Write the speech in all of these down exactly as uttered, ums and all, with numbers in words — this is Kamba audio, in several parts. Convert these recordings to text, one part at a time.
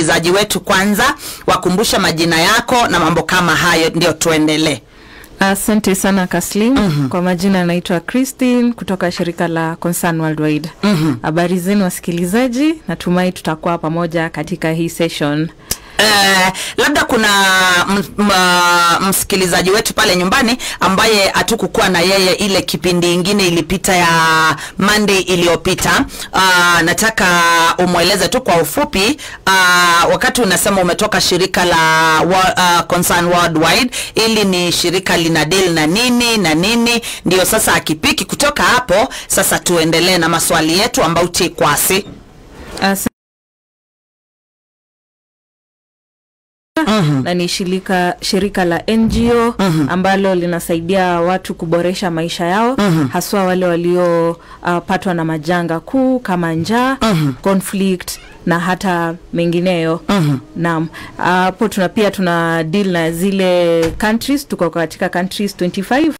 wasikilizaji wetu kwanza, wakumbushe majina yako na mambo kama hayo, ndio tuendelee. Asante sana, Kaslim. Mhm. Kwa majina naitwa Christine kutoka shirika la Concern Worldwide. Mhm. Habari zenu, wasikilizaji, natumai tutakuwa pamoja katika hii session. Eh, labda kuna m-, m-, msikilizaji wetu pale nyumbani ambaye hatukukuwa na yeye ile kipindi ingine ilipita ya Monday iliyopita. Ah, nataka umweleze tu kwa ufupi, ah, wakati unasema umetoka shirika la wo-, ah, Concern Worldwide, ili ni shirika lina deal na nini na nini, ndio sasa akipiki kutoka hapo, sasa tuendelee na maswali yetu ambao ti kwasi. As- Mhm. Na ni shirika, shirika la N G O, mhm, ambalo linasaidia watu kuboresha maisha yao, mhm, haswa wale walio, uh, patwa na majanga kuu kama njaa, mhm, conflict na hata mengineyo. Mhm. Naam. Hapo tuna, pia tuna deal na zile countries, tuko katika countries twenty-five.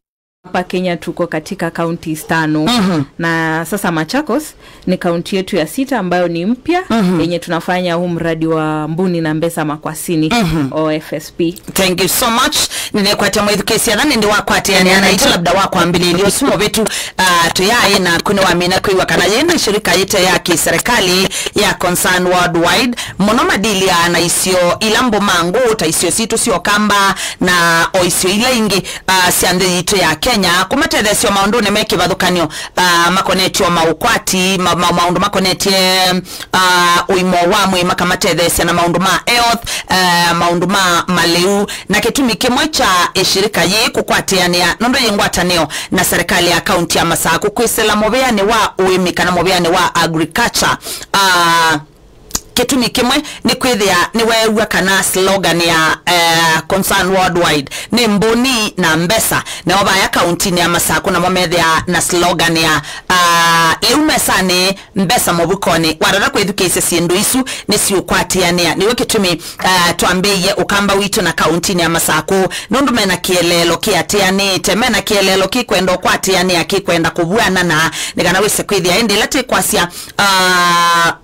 Hapa Kenya tuko katika counties tano. Mhm. Na sasa Machakos ni kaunti yetu ya sita ambayo ni mpya, mhm, yenye tunafanya huu mradi wa Mbuni na Mbesa Makwasini, mhm, O F S P. Thank you so much. Nĩnekwata mwĩthukĩĩsya na nĩndĩ wakwatĩanĩa naitũ labda wakwambĩlĩlya ũsu mũvĩtu, ah, tũyaĩ na kũnĩ wamina kwĩw'a kana yĩna shirika yĩte ya kĩserikali ya Concern Worldwide. Mũno madilĩaa na isio ila mbũmangũ ta isio sitũ sya Ũkamba na o isio ila ingĩ, ah, sya nthĩ yitũ ya Kenya, kũmatetheesya maũndũnĩ me kĩvathũkany'o, ah, makonetye o maũkwati, ma-, ma-, maũndũ makonetye, ah, ũima wa mwĩĩ, makamatetheesya na maũndũ ma health, eh, maũndũ ma malĩu. Na kĩtumi kĩmwe kya ĩshirika yĩĩ kũkwatĩanĩa nũndũ yĩ ngwatanĩo na serikali ya kaunti ya Masakũ kwĩsĩla mũvĩanĩ wa ũĩmi kana mũvĩanĩ wa agriculture. Ah, Kĩtumi kĩmwe nĩ kwĩthĩa nĩweew'a kana slogan ya, eh, Concern Worldwide nĩ mbũni na mbesa. Nao vaya kauntinĩ ya Masakũ namo methĩaa na slogan ya, ah, lĩu mesanĩ, mbesa mũvukonĩ. Watata kwĩthukĩĩsya syĩndũ isu nĩsiũkwatĩanĩa. Nĩw'o kĩtumi, ah, twambĩĩie Ũkamba witũ na kauntinĩ ya Masakũ nũndũ mena kĩeleelo kĩatĩanĩĩte, mena kĩeleelo kĩkwenda ũkwatĩanĩa, kĩkwenda kũvw'anana, nĩ kana wĩse kwĩthĩa ĩndĩ ĩla tĩkwasya, ah,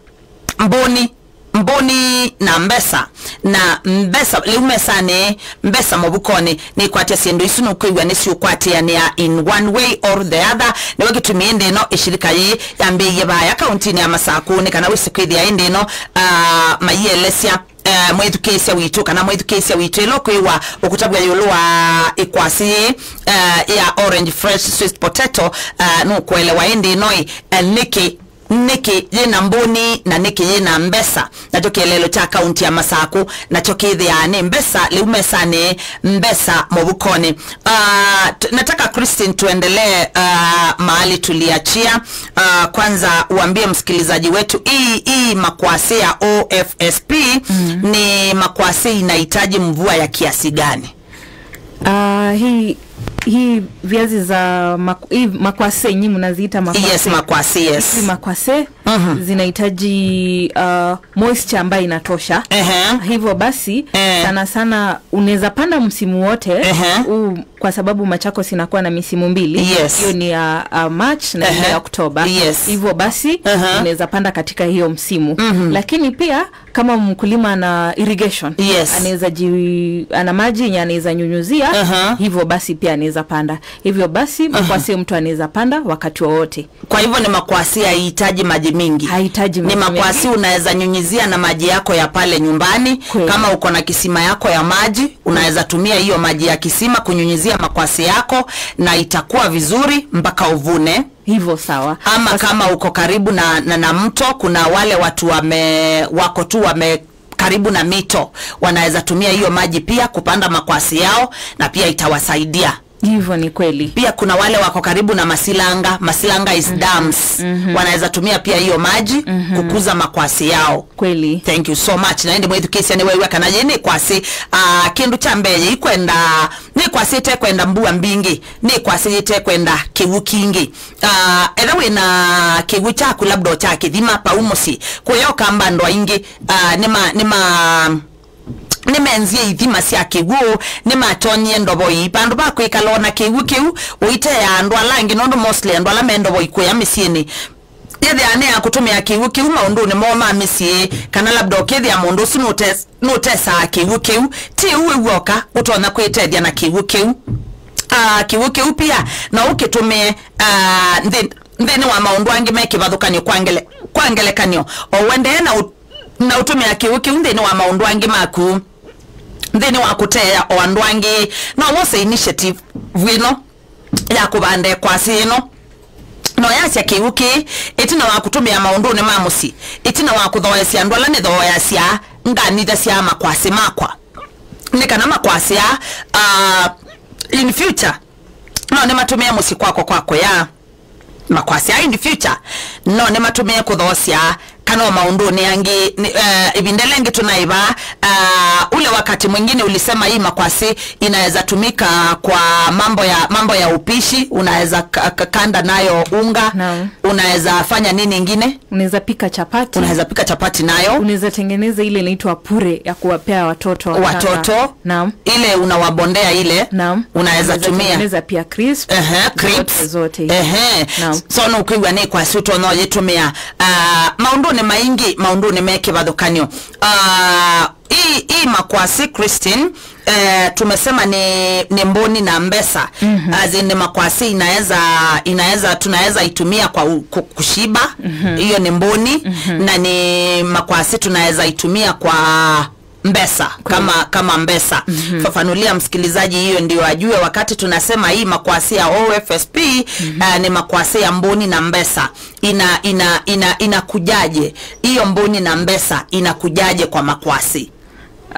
mbũni, mbũni na mbesa, na mbesa, lĩu mesanĩ, mbesa mũvukonĩ, nĩkwatya syĩndũ isu nũkwĩw'a nĩsiũkwatĩanĩa in one way or the other. Nĩw'o kĩtumi ĩndĩ ĩno ĩshirika yĩĩ yambĩĩie vaya kauntinĩ ya Masakũ, nĩ kana wĩse kwĩthĩa ĩndĩ ĩno, ah, maielesya, eh, mwĩthukĩĩsya witũ, kana mwĩthukĩĩsya witũ ĩla ũkwĩw'a ũkũtavw'a ĩũlũ wa ĩkwasi yĩĩ, eh, ya Orange Fresh Sweet Potato, eh, nũkũelewa ĩndĩ ĩno ĩ, eh, nĩkĩ nĩkĩ yĩna mbũni na nĩkĩ yĩna mbesa, nakyo kĩeleelo kya kaunti ya Masakũ nakyo kĩthĩaa nĩ mbesa, lĩu mesanĩ, mbesa mũvukonĩ. Ah, t-, nataka Christine tuendelee, ah, mahali tuliachia. Ah, kwanza uambie msikilizaji wetu hii, hii makwasĩ ya O F S P, mm, ni makwasĩ inahitaji mvua ya kiasi gani? Ah, hii, hii viazi za mak-, hii makwase, nyinyi mnaziita makwase. Yes, makwase, yes. Hizi makwase, mhm, zinahitaji, ah, moisture ambayo inatosha. Ehe. Hivyo basi, eh, sana sana unaweza panda msimu wote, ehe, huu, kwa sababu Machakos inakuwa na misimu mbili. Yes. Hiyo ni ya, ah, March na ile, ehe, ya Oktoba. Yes. Hivyo basi, ehe, unaweza panda katika hiyo msimu. Mhm. Lakini pia kama mkulima ana irrigation, yes, anaweza ji-, ana maji yenye anaweza nyunyuzia, aha, hivyo basi pia anaweza panda. Hivyo basi, aha, makwasi mtu anaweza panda wakati wowote. Kwa hivyo ni makwasi haihitaji maji mingi. Hahitaji maji mengi. Ni makwasi unaweza nyunyizia na maji yako ya pale nyumbani. Kweli. Kama uko na kisima yako ya maji, unaweza tumia hiyo maji ya kisima kunyunyizia makwasi yako na itakuwa vizuri mpaka uvune. Hivyo sawa. Ama kama uko karibu na, na, na mto, kuna wale watu wame-, wako tu wame-, karibu na mito, wanaweza tumia hiyo maji pia kupanda makwasi yao na pia itawasaidia. Hivyo ni kweli. Pia kuna wale wako karibu na masilanga, masilanga is, mhm, dams. Mhm. Wanaweza tumia pia hiyo maji, mhm, kukuza makwasi yao. Kweli. Thank you so much. Na ĩndĩ mwĩthukĩĩsya nĩweew'a kana yĩ nĩ kwasĩ, ah, kĩndũ kya mbee yĩikwenda, nĩ kwasĩ ĩtekwenda mbua mbingĩ, nĩ kwasĩ yĩtekwenda kĩw'ũ kingĩ. Ah, ethĩwa wĩ na kĩw'ũ kyaku labda o kya kĩthima pau mũsyĩ, kũya Ũkamba andũ aingĩ, ah, nĩma-, nĩma-, nĩmenzie ithima sya kĩw'ũ, nĩmatonyie ndovoi, vandũ va kwĩkala o na kĩw'ũ kĩu, ũiteea andũ ala angĩ, nũndũ mostly andũ ala me ndovoi kũya mĩsyĩnĩ, Yĩthĩa nĩ ya kũtũmĩa kĩw'ũ kĩu maũndũnĩ moo ma mĩsyĩ, kana labda ũkĩthĩa mũndũ ũsu nũtes-, nũtesaa kĩw'ũ kĩu, ti ũu wĩ w'oka ũtonya kwĩtethya na kĩw'ũ kĩu. Ah, kĩw'ũ kĩu pia no ũkĩtũmĩe, ah, nthĩ-, nthĩnĩ wa maũndũ angĩ me kĩvathũkany'o. Kwa ngele-, kwa ngelekany'o, o ũendee na ũ-, na ũtũmĩa kĩw'ũ kĩu nthĩnĩ wa maũndũ angĩ maku, nthĩnĩ wa kũteea o andũ angĩ, no wose initiative ĩno ya kũvanda ekwasĩ ĩno. No yasya kĩw'ũ kĩĩ, ĩtina wa kũtũmĩa maũndũnĩ ma mũsyĩ, ĩtina wa kũthooesya andũ ala nĩthooeasya, nganithasya makwasĩ makwa. Nĩ kana makwasĩ aa, ah, in future, no nĩmatũmĩe mũsyĩ kwakwa kwa kũya. Makwasĩ aa in future, no nĩmatũmĩe kũthoosya kana o maũndũnĩ angĩ, nĩ, eh, ĩvinda ĩla ĩngĩ tũnaĩva, ah, ule wakati mwingine ulisema hii makwasĩ inaweza tumika kwa mambo ya, mambo ya upishi, unaweza ka-, ka-, kanda nayo unga, Naam. unaweza fanya nini ingine? Unaweza pika chapati. Unaweza pika chapati nayo. Unaweza tengeneza ile inaitwa pure ya kuwapea watoto wachanga. Watoto. Naam. Ile unawabondea ile, Naam. unaweza Unaweza tumia. tengeneza pia crisp. Ehe, crisps. Zote, zote. Ehe. Naam. So, no kwĩw'a nĩ kwasĩ ũtonya ũyĩtũmĩa, ah, maũndũnĩ maingĩ, maũndũnĩ me kĩvathũkany'o. Ah, hii, hii makwasĩ, Christine, eh, tumesema ni, ni mboni na mbesa. Mhm. As in, ni makwasĩ inaweza, inaweza, tunaweza itumia kwa u-, ku-, kushiba. Mhm. Hiyo ni mboni. Mhm. Na ni makwasĩ tunaweza itumia kwa mbesa, Kweli. kama, kama mbesa. Mhm. Fafanulia msikilizaji hiyo ndio ajue, wakati tunasema hii makwasĩ ya O F S P, Mhm. eh, ni makwasĩ ya mboni na mbesa. Ina, ina, ina, inakujaje? Hiyo mboni na mbesa inakujaje kwa makwasĩ?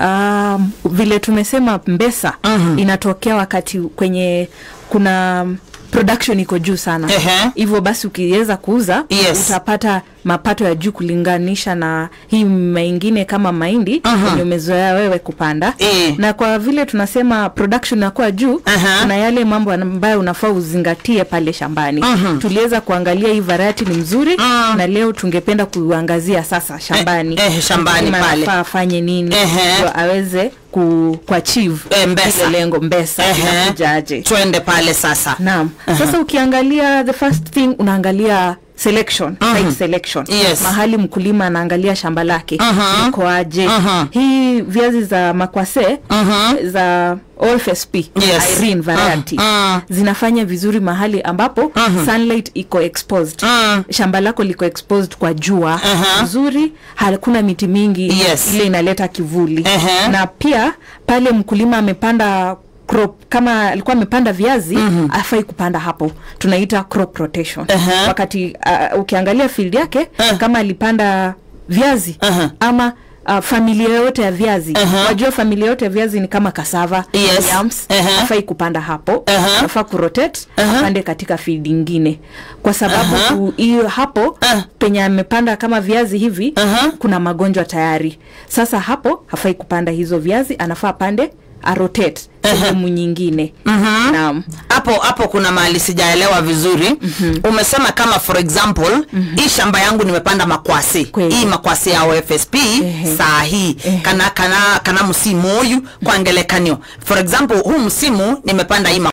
Um, vile tumesema, mbesa Mhm. inatokea wakati kwenye kuna production iko juu sana. Ehe. Hivyo basi ukiweza kuuza, Yes. utapata mapato ya juu kulinganisha na hii mimea ingine kama mahindi Mhm. yenye umezoea wewe kupanda. Eh. Na kwa vile tunasema production inakuwa juu, Aha. kuna yale mambo ambayo unafaa uzingatie pale shambani. Mhm. Tuliweza kuangalia hii variety ni mzuri, Mm. na leo tungependa kuangazia sasa shambani. Eh, eh, shambani Mkulima pale. anafaa afanye nini Ehe. ndio aweze ku, kuachieve Eh, mbesa. ile lengo, mbesa Ehe. inakujaje? Twende pale sasa. Naam. Aha. Sasa ukiangalia, the first thing, unaangalia selection, Mhm. site selection. Yes. Mahali mkulima anaangalia shamba lake, Mhm. liko aje. Mhm. Hii viazi za makwase, Mhm. za O F S P, Yes. Irene variety, Mhm. zinafanya vizuri mahali ambapo Mhm. sunlight iko exposed. Mhm. Shamba lako liko exposed kwa jua Mhm. nzuri, hakuna miti mingi Yes. ile inaleta kivuli. Ehe. Na pia pale mkulima amepanda crop, kama alikuwa amepanda viazi, Mhm. hafai kupanda hapo. Tunaita crop rotation. Ehe. Wakati, uh, ukiangalia field yake, Eh. kama alipanda viazi, Ehe. ama, uh, familia yote ya viazi. Ehe. Wajua familia yote ya viazi ni kama cassava, Yes. yams, Ehe. hafai kupanda hapo. Ehe. Anafaa kurotate, Ehe. apande katika field ingine. Kwa sababu Ehe. ku-, hiyo hapo, Eh. penye amepanda kama viazi hivi, Ehe. kuna magonjwa tayari. Sasa hapo hafai kupanda hizo viazi, anafaa apande, arotate Ehe. sehemu nyingine. Mhm. Naam. Hapo, hapo kuna mahali sijaelewa vizuri. Mhm. Umesema kama, for example, Mhm. hii shamba yangu nimepanda makwasi. Kweli. Hii makwasi ya O F S P Ehe. saa hii. Ehe. Kana, kana, kana msimu huyu kwa ngelekanio. For example, huu msimu nimepanda hii ma-,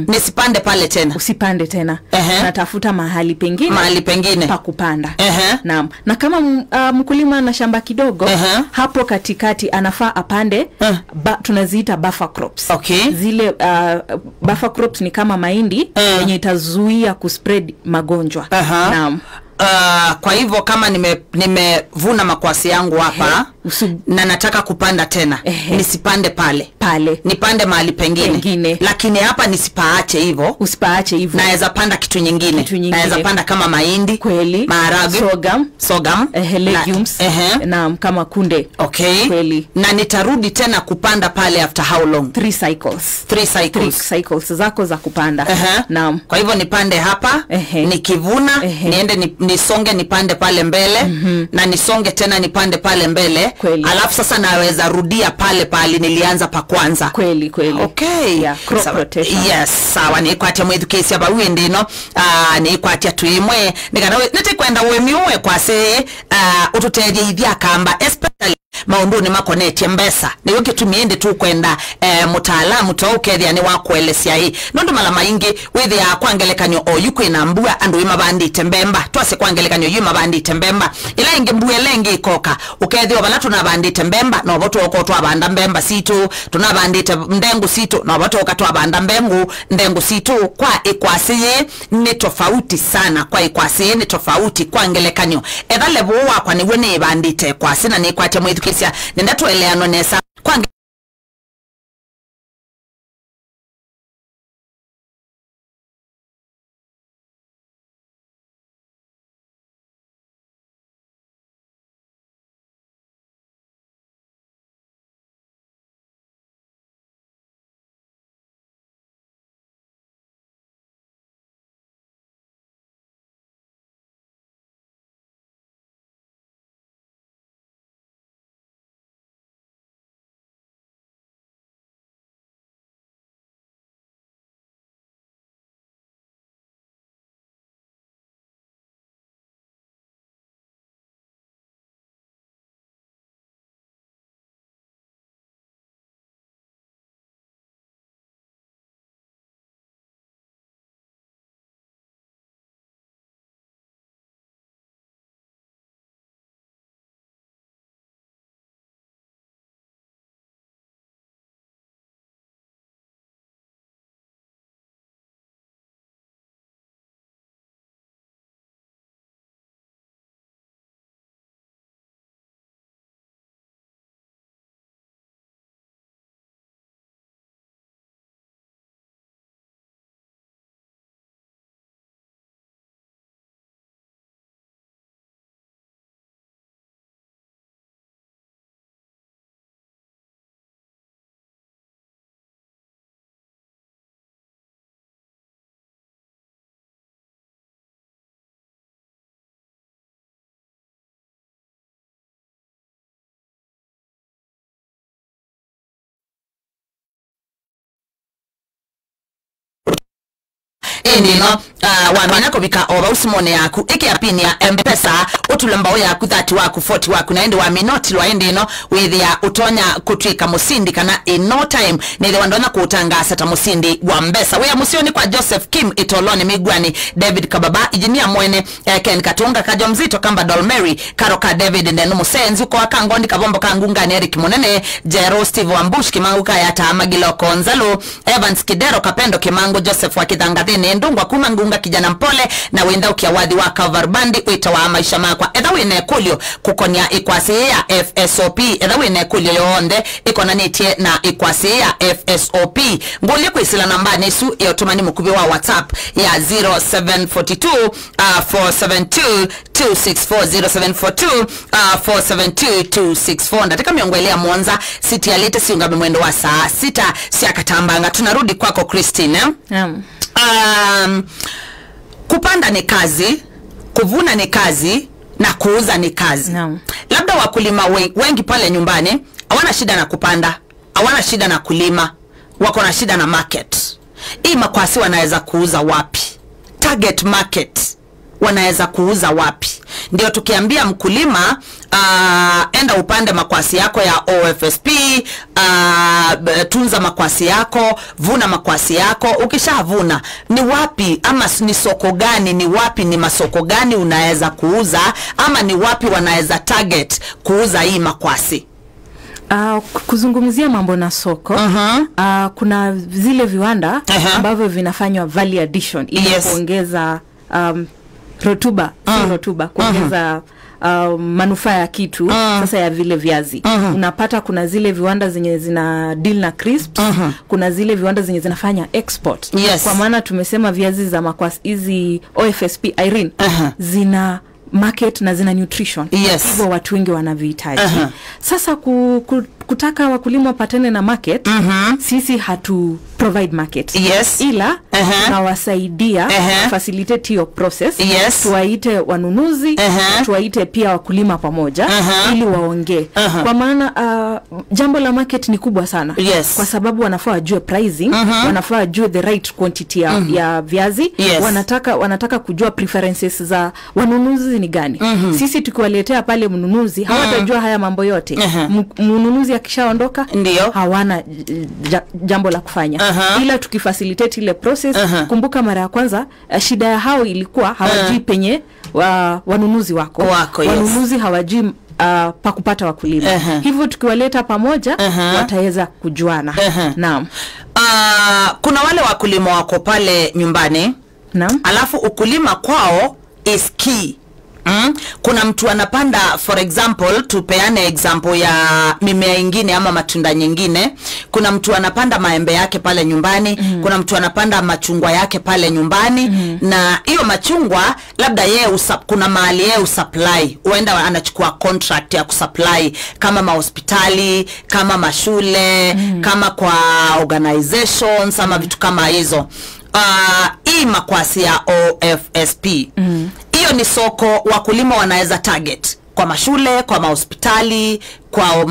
nisipande pale tena. Usipande tena. Ehe. Unatafuta mahali pengine Mahali pengine. pa kupanda. Ehe. Naam. Na kama m-, ah, mkulima ana shamba kidogo, Ehe. hapo katikati anafaa apande Eh. ba-, tunaziita buffer crops. Okay. Zile, ah, buffer crops ni kama mahindi Eh. yenye itazuia kuspread magonjwa. Aha. Naam. Ah, kwa hivyo kama nime-, nimevuna makwasi yangu hapa Ehe. Usu- na nataka kupanda tena, Ehe. nisipande pale. Pale. Nipande mahali pengine. Pengine. Lakini hapa nisipaache hivyo. Usipaache hivyo. Naweza panda kitu nyingine. Kitu nyingine. Naweza panda kama mahindi, Kweli. maharagwe, Sorghum. sorghum, Ehe, na, legumes. ehe. Naam, kama kunde. Okay. Kweli. Na nitarudi tena kupanda pale after how long? Three cycles. Three Three cycles. cycles zako za kupanda. Ehe. Naam. Kwa hivyo nipande hapa, Ehe. nikivuna, Ehe. niende ni-, nisonge nipande pale mbele, Mhm. na nisonge tena nipande pale mbele. Kweli. Alafu sasa naweza rudia pale pale nilianza pa kwanza. Kweli, kweli. Okay. Yeah, crop Sawa. rotation. Yes, sawa, nĩkwatya mwĩthukĩĩsya vau ĩndĩ ĩno. Ah, nĩkwatya twĩmwe. Nĩ kana we-, nĩtĩkwenda ũĩmi ũwe kwasĩ, ah, ũtũtethye ithyĩ Akamba, especially maũndũnĩ makonetye mbesa. Nĩw'o kĩtumi ĩndĩ tũkwenda, eh, mũtaalamu ta ũkethĩa nĩ wa kũelesya ĩ. Nũndũ mala maingĩ wĩthĩaa kwa ngelekany'o oyu kwĩna mbua, andũ ĩ mavandĩte mbemba. Twasye kwa ngelekany'o yu mavandĩte mbemba. Ĩla ĩngĩ mbua ĩla ĩngĩ ĩkoka, ũkethĩwa vala tũnavandĩte mbemba, novo twoka twavanda mbemba sitũ, tũnavandĩte ndengũ sitũ, novo twoka twavanda mbengũ, ndengũ sitũ. Kwa ĩkwasĩ yĩĩ nĩ tofauti sana, kwa ĩkwasĩ yĩĩ nĩ tofauti. Kwa ngelekany'o, etha level wakwa nĩw'o nĩĩvandĩte ĩkwasĩ na nĩkwatya mwĩthukĩĩsya, nenda tũeleanwe nesa. Kwa nge- Ĩndĩ ĩno, ah, wamina kũvika o vau simũnĩ yaku, ĩkĩa pin ya M-Pesa, ũtule mbaũ yaku thirty waku, forty waku, na ĩndĩ wamina ũtilwa ĩndĩ ĩno, wĩthĩa ũtonya kũtw'ĩka mũsindi kana in no time nĩthĩwa ndonya kũũtangaasa ta mũsindi wa mbesa. Wĩa mũseo nĩ kwa Joseph Kim, Ĩtolonĩ Mĩguanĩ, David Kababa, Ijinia Mwene, eh, Ken Katunga, Kajo Mzito, Kamba Doll Mary, Karo ka David, Ndenu Mũsee, Nzuko wa Kangondi, Kavombo ka Ngungani, Eric Mũnene, Jero, Steve Wambush, Kimangu Kaya, Taa Magilo, Konzalo, Evans Kidero, Kapendo Kimangu, Joseph wa Kithangathini, Ndungwa kuma Ngunga, Kijana Mpole, na wĩnthaũkĩa wathi wa Calvary Band wĩtawa Maisha Makwa. Etha wĩna ĩkũlyo kũkonia ĩkwasĩ ya F S O P, etha wĩna ĩkũlyo yonthe ĩkonanĩtye na ĩkwasĩ ya F S O P, ngũlye kwĩsĩla nambanĩ ĩsu ya ũtũmani mũkuvĩ wa WhatsApp ya zero seven four two, uh, four seven two, two six four, zero seven four two, uh, four seven two, two six four. Ndatĩka mĩongo ĩlĩ ya mũonza sitialĩte siũngame mwendo wa saa sita sya katambanga. Tunarudi kwako, Christine, eh? Naam. Um, kupanda ni kazi, kuvuna ni kazi, na kuuza ni kazi. Naam. Labda wakulima we-, wengi pale nyumbani hawana shida na kupanda, hawana shida na kulima, wako na shida na market. Hii makwasi wanaweza kuuza wapi? Target market wanaweza kuuza wapi? Ndio tukiambia mkulima, ah, enda upande makwasi yako ya O F S P, ah, b-, tunza makwasi yako, vuna makwasi yako. Ukishavuna, ni wapi ama s-, ni soko gani, ni wapi, ni masoko gani unaweza kuuza, ama ni wapi wanaweza target kuuza hii makwasi? Ah, ku-, kuzungumzia mambo na soko, aha, ah, kuna zile viwanda, aha, ambavyo vinafanywa value addition ili, yes, kuongeza, um, rotuba, si, mm, rotuba, mhm, kuongeza, um, manufaa ya kitu, mm, sasa ya vile viazi. Mhm. Unapata kuna zile viwanda zenye zina deal na crisps, mhm, kuna zile viwanda zenye zinafanya export. Yes. Kwa maana tumesema viazi za makwas-, hizi O F S P, Irene, aha, zina market na zina nutrition. Yes. Hivyo watu wengi wanavihitaji. Aha. Sasa ku-, ku-, kutaka wakulima wapatane na market, mhm, sisi hatu-, provide market. Yes. Ila Aha. tunawasaidia Aha. facilitate hiyo process. Yes. Tuwaite wanunuzi, Aha. tuwaite pia wakulima pamoja Aha. ili waongee. Aha. Kwa maana uh, jambo la market ni kubwa sana. Yes. Kwa sababu wanafaa wajue pricing, wanafaa wajue the right quantity ya, ya viazi. Yes. Wanataka wanataka kujua preferences za wanunuzi ni gani. Sisi tukiwaletea pale mnunuzi, hawatajua haya mambo yote. Aha. M- Mnunuzi akishaondoka, Ndio. hawana ja, jambo la kufanya. Aha. Ila tukifacilitate ile process, Aha. kumbuka mara ya kwanza eh, shida ya hao ilikuwa hawajui penye wa, wanunuzi wako. Wako, yes. Wanunuzi hawajui uh, pa kupata wakulima. Aha. Hivyo tukiwaleta pamoja, Aha. wataweza kujuana. Aha. Naam. Ah, kuna wale wakulima wako pale nyumbani, Naam. alafu ukulima kwao is key. Mm? Kuna mtu anapanda, for example, tupeane example ya mimea ingine ama matunda nyingine. Kuna mtu anapanda maembe yake pale nyumbani, kuna mtu anapanda machungwa yake pale nyumbani, na hiyo machungwa labda yeye usa, kuna mahali yeye usupply, huenda anachukua contract ya kusupply kama mahospitali, kama mashule, kama kwa organizations ama vitu kama hizo. Ah, hii makwasi ya O F S P, hiyo ni soko wakulima wanaweza target kwa mashule, kwa mahospitali, kwa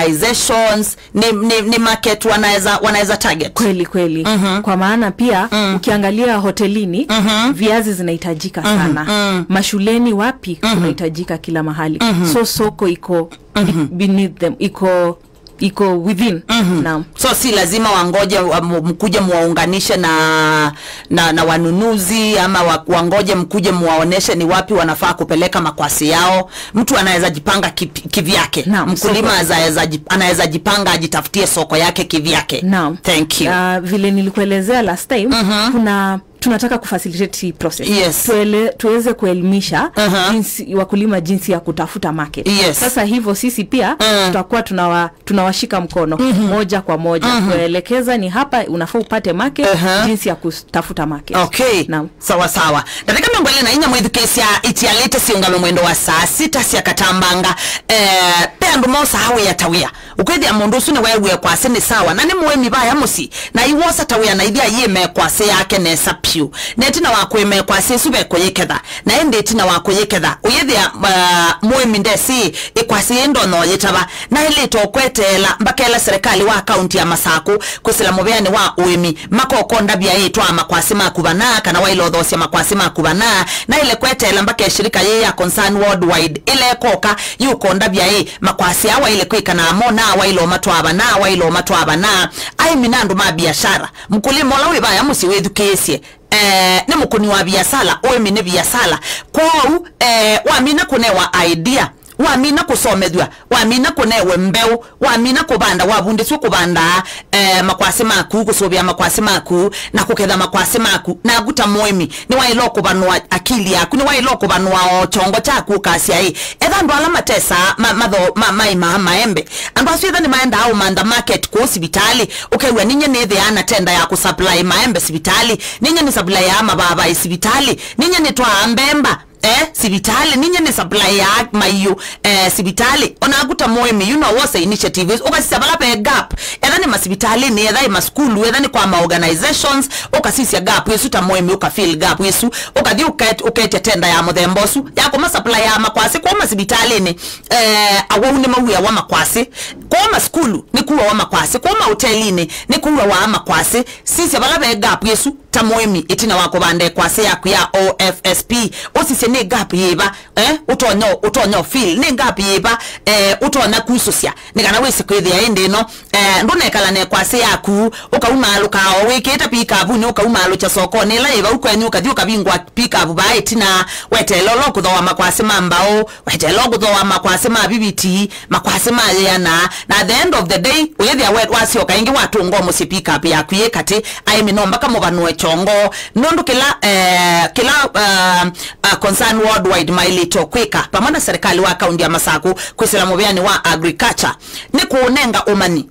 maorganizations, ni, ni, ni market wanaweza wanaweza target. Kweli kweli. Kwa maana pia ukiangalia hotelini, viazi zinahitajika sana. Mashuleni wapi kunahitajika kila mahali. So soko iko be- beneath them, iko iko within. Naam. So si lazima wangoje wa- mu- mkuje muwaunganishe na, na, na wanunuzi, ama wa- wangoje mkuje muwaoneshe ni wapi wanafaa kupeleka makwasi yao. Mtu anaweza jipanga ki- kivyake. Naam, Mkulima soko. Anaweza jip- anaweza jipanga ajitafutie soko yake kivyake. Naam. Thank you. Uh, vile nilikuelezea last time, kuna tunataka kufacilitate hii process. Yes. Tuele, tuweze kuelimisha Aha. jinsi wakulima jinsi ya kutafuta market. Yes. Sasa hivyo sisi pia tutakuwa tunawa tunawashika mkono moja kwa moja, kuwaelekeza ni hapa unafaa upate market, jinsi ya kutafuta market. Okay. Naam. Sawa sawa. Ndatĩka mĩongo ĩlĩ na inya mwĩthukĩĩsya itialĩte siũngame mwendo wa saa sita sya katambanga. Eh, pe andũ mosaa wĩa ta wĩa. Ũkwĩthĩa mũndũ ũsu nĩweewie kwasĩ nĩ sawa, na nĩ mũĩmi vaya mũsyĩ, na aiwosa ta wĩa na ithi aiĩme kwasĩ yake nesa pyũ. Na ĩtina wa kũĩma kwasĩ ĩsu vekũyĩketha, na ĩndĩ ĩtina wa kũyĩketha, ũyĩthĩa, uh, mũĩmi ndesĩ ĩkwasĩ yĩ ndonya ũyĩtava. Naĩlĩte ũkweteela mbaka ĩla serikali wa kaunti ya Masakũ kwĩsĩla mũvĩanĩ wa ũĩmi, makokonda vyaĩ twaa makwasĩ maku vana, kana waĩle ũthoosya makwasĩ maku vana. Naĩle kweteela mbaka ĩshirika yĩĩ ya Concern Worldwide ĩla ĩkoka yũkonda vyaĩ makwasĩ aa waĩle kwĩka namo, na waĩle ũmatwaa vana, waĩle ũmatwaa vana. Aĩmi na andũ ma biashara, mkulima ũla wĩ vaya mũsyĩ wĩthukĩĩsye, eh, nĩ mũkũni wa biasala, ũĩmi nĩ biasala. Kwoou, eh, wamina kũnewa idea, wamina kũsomethw'a, wamina kũnewe mbeũ, wamina kũvanda, wavundĩsw'e kũvanda, eh, makwasĩ maku, kũsũvĩa makwasĩ maku, na kũketha makwasĩ maku, naku ta mũĩmi nĩwaĩle kũvanũa akili yaku, nĩwaĩle kũvanũa o kyongo kyaku, ũkasya ĩ, etha andũ ala matesaa ma, matho, ma, maimaa maembe, andũ asu etha nĩmaendaa ũmantha market kũu sivitalĩ, ũkew'a ninyie nĩthĩaa na tenda ya kũsupply maembe sivitalĩ, ninyie nĩ supply ya mavavai sivitalĩ, ninyie nĩtwaa mbemba, eh, sivitalĩ, ninyie nĩ supply ya maiũ, eh, sivitalĩ. Onaku ta mũĩmi, you know, wosa initiative isu, ũkasisya vala ve gap, etha nĩ masivitalĩnĩ, etha nĩ masukulu, etha nĩ kwa ma organizations, ũkasisya gap ĩsu ta mũĩmi, ũka fill gap ĩsu, ũkathi ũket- ũketya tenda ya mũthemba ũsu ya kũma supply ya makwasĩ kwa masivitalĩnĩ. Eh, awau nĩ mauĩawa makwasĩ kwa masukulu, nĩ kuawa makwasĩ kwa mahotelinĩ, nĩ kuawa makwasĩ. Sisya vala ve gap ĩsu ta mũĩmi ĩtina wa kũvanda ĩkwasĩ yaku ya O F S P, ũsisye nĩ gap yĩva, eh, ũtonya, ũtonya fill, nĩ gap yĩva, eh, ũtonya kusũsya, nĩ kana wĩsĩ kwĩthĩa ĩndĩ ĩno, eh, ndũnekala na ĩkwasĩ yaku, ũkaumaalũka o wĩkĩĩte pikapunĩ, ũkaumaalũkya sokonĩ ĩla yĩ vau kwenyu, ũkathi ũkavingwa pikapu vaa ĩtina, weteela ũla ũkũthooa makwasĩ ma mbaũ, weteela ũkũthooa makwasĩ ma viviti, makwasĩ mayĩana, na at the end of the day, ũyĩthĩa we- wasyoka ĩngĩ watũnga mũsyĩ pickup yaku yĩ katĩ, aĩmi no mbaka mũvanũe kyongo, nũndũ kĩla, eh, kĩla, eh, uh, Concern Worldwide maĩlĩte kwĩka vamwe na serikali wa kaunti ya Masakũ kwĩsĩla mũvĩanĩ wa agriculture nĩ kũũnenga ũmanyi.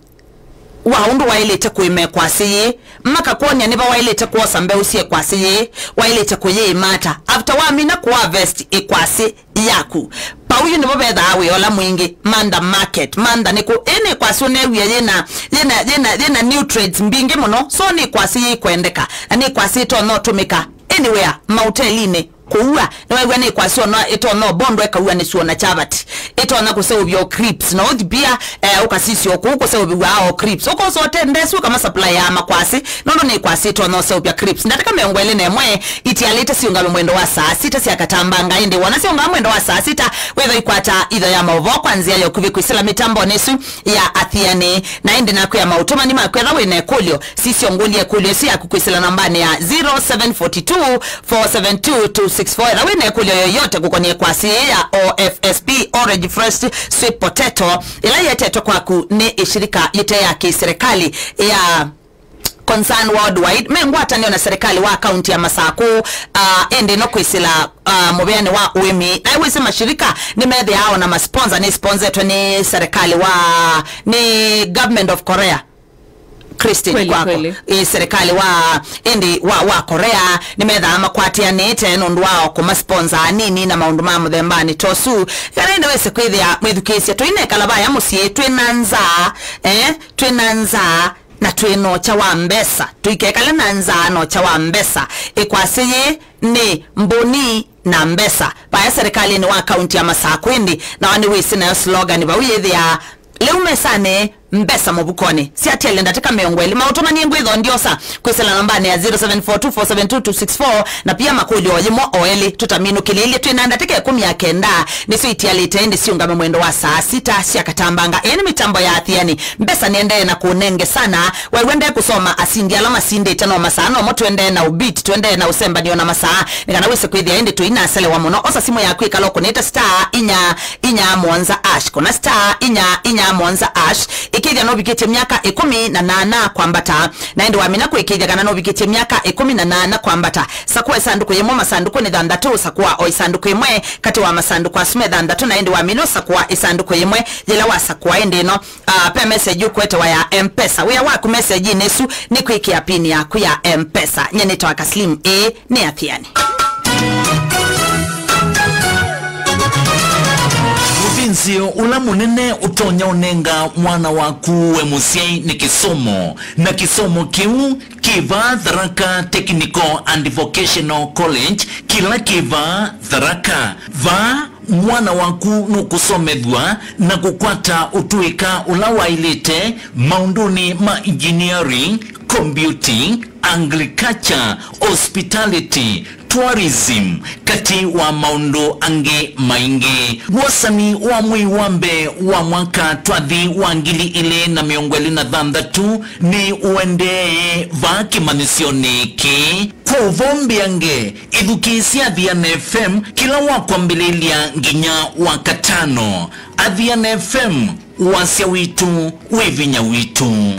wa ũndũ waĩlĩte kũĩma ĩkwasĩ yĩĩ, makakwony'a nĩva waĩlĩte kwosa mbeũ sya ĩkwasĩ yĩĩ, waĩlĩte kũyĩĩma ata. After wamina kũharvest ĩkwasĩ yaku, vau yu nĩvo vethaa wĩa ũla mwingĩ. Mantha market, mantha nĩkũ? Ĩĩ nĩ ĩkwasĩ ũneew'a yĩna, yĩna, yĩna, yĩna nutrients mbingĩ mũno, so nĩ ĩkwasĩ yĩkwendeka, na nĩ ĩkwasĩ ĩtonya ũtũmĩka anywhere, maũtelinĩ, kũua. Nĩwew'a nĩ ĩkwasĩ ona ĩtonya ũbondwa ĩkaua nĩ suo na chavati, ĩtonya kũseũvya o crisps, na ũthi pia, eh, ũkasisya o kũu kũseũvĩw'a o crisps. Ũkosa ũte ndesi ũkamasupply ya makwasĩ, nũndũ nĩ ĩkwasĩ ĩtonya ũseũvya crisps. Ndatĩka mĩongo ĩlĩ na ĩmwe itialĩte siũngame mwendo wa saa sita sya katambanga, ĩndĩ wona siũngama mwendo wa saa sita, wĩtha ikwata itho ya maũvoo kwa nzĩa ya ũkuvĩ kwĩsĩla mĩtambonĩ ĩsu ya Athiani. Na ĩndĩ nakwĩa maũtũmani makwetha wĩna ĩkũlyo, sisyo ngũlye ĩkũlyo ĩsu yaku kwĩsĩla nambanĩ ya zero seven four two, four seven two, two six four. Ĩla wĩna ĩkũlyo yoyote kũkonĩa ĩkwasĩ ya O F S P, Orange Fresh Sweet Potato, ĩla yetetwe kwaku nĩ ĩshirika yĩte ya kĩserikali ya Concern Worldwide, me ngwatanĩo na serikali wa kaunti ya Masakũ, ah, ĩndĩ no kwĩsĩla, ah, mũvĩanĩ wa ũĩmi. Na wĩsĩ mashirika nĩmethĩawa na masponsa, nĩ sponsetwe nĩ serikali wa, nĩ Government of Korea. Christine, kweli, kwako. Kweli. Ĩ, serikali wa, ĩndĩ wa, wa Korea nĩmethaa makwatĩanĩte nũndũ wa kũmasponsa anini na maũndũ ma mũthembanĩ ta ũsu. Kana ĩndĩ wĩsĩ kwĩthĩa mwĩthukĩĩsya, tũinekala vaya mũsyĩ twĩ na nzaa, eh, twĩ na nzaa, na twĩ na ũkya wa mbesa. Tũikekale na nzaa na ũkya wa mbesa. Ĩkwasĩ yĩĩ nĩ mbũni na mbesa. Vaya serikalĩnĩ wa kaunti ya Masakũ ĩndĩ, nawa nĩwĩsĩ nayo slogan vau yĩthĩaa, "Lĩu mesanĩ, mbesa mũvukonĩ." Syatiele ndatĩka mĩongo ĩlĩ. Maũtũmanie ngwĩthondiosa kwĩsĩla nambanĩ ya zero seven four two four seven two two six four, na pia makũlyo o yĩmwe o elĩ tũtaminũkĩlĩĩlye. Twĩ na ndatĩka ĩkũmi ya kenda nĩsyo itialĩte, ĩndĩ siũngame mwendo wa saa sita sya katambanga. Ĩĩ nĩ mĩtambo ya Athiani. Mbesa nĩendee na kũnenge sana. Wew'e ndekũsoma asindi ala masindĩte no masaa, nomo twendee na ũbeat, twendee na ũsembanio na masaa, nĩ kana wĩse kwĩthĩa ĩndĩ tũinaselewa mũno. Osa simũ yaku ĩkala ũkũnĩte star inya inya mũonza ash, kũna star inya inya mũonza ash. Ĩkĩthya novikĩtye myaka ĩkũmi na nana kwambata, na ĩndĩ wamina kũĩkĩthya kana novikĩtye myaka ĩkũmi na nana kwambata, sakũa ĩsandũkũ yĩmwe masandũkũnĩ thanthatũ, sakũa o ĩsandũkũ yĩmwe katĩ wa masandũkũ asu me thanthatũ, na ĩndĩ wamina ũsakũa ĩsandũkũ yĩmwe. Yĩla wasakũa ĩndĩ ĩno, ah, pe message ũkwetewa ya Mpesa. Wĩa waku message-inĩ ĩsu nĩ kwĩkĩa pin yaku ya Mpesa. Nye nĩtawa Kaslim, ĩĩ nĩ Athiani. Mũvinzĩo ũla mũnene ũtonya ũnenga mwana waku we mũsyai nĩ kĩsomo, na kĩsomo kĩu kĩ vaa Tharaka Technical and Vocational College, kĩla kĩ vaa Tharaka. Vaa mwana waku nũkũsomethw'a na kũkwata ũtũĩka ũla waĩlĩte maũndũnĩ ma engineering, computing, agriculture, hospitality, tourism, katĩ wa maũndũ angĩ maingĩ. Wosani wa mwei wa mbee wa mwaka twathi wa ngili ilĩ na mĩongo ĩlĩ na thanthatũ nĩ ũendee vaa kĩmanyĩsyonĩ kĩĩ. Kwa ũvoo mbĩange, ĩthukĩĩsye Athiani F M kĩla wa kwambĩlĩlya nginya wa katano. Athiani F M, wasya witũ wĩ vinya witũ.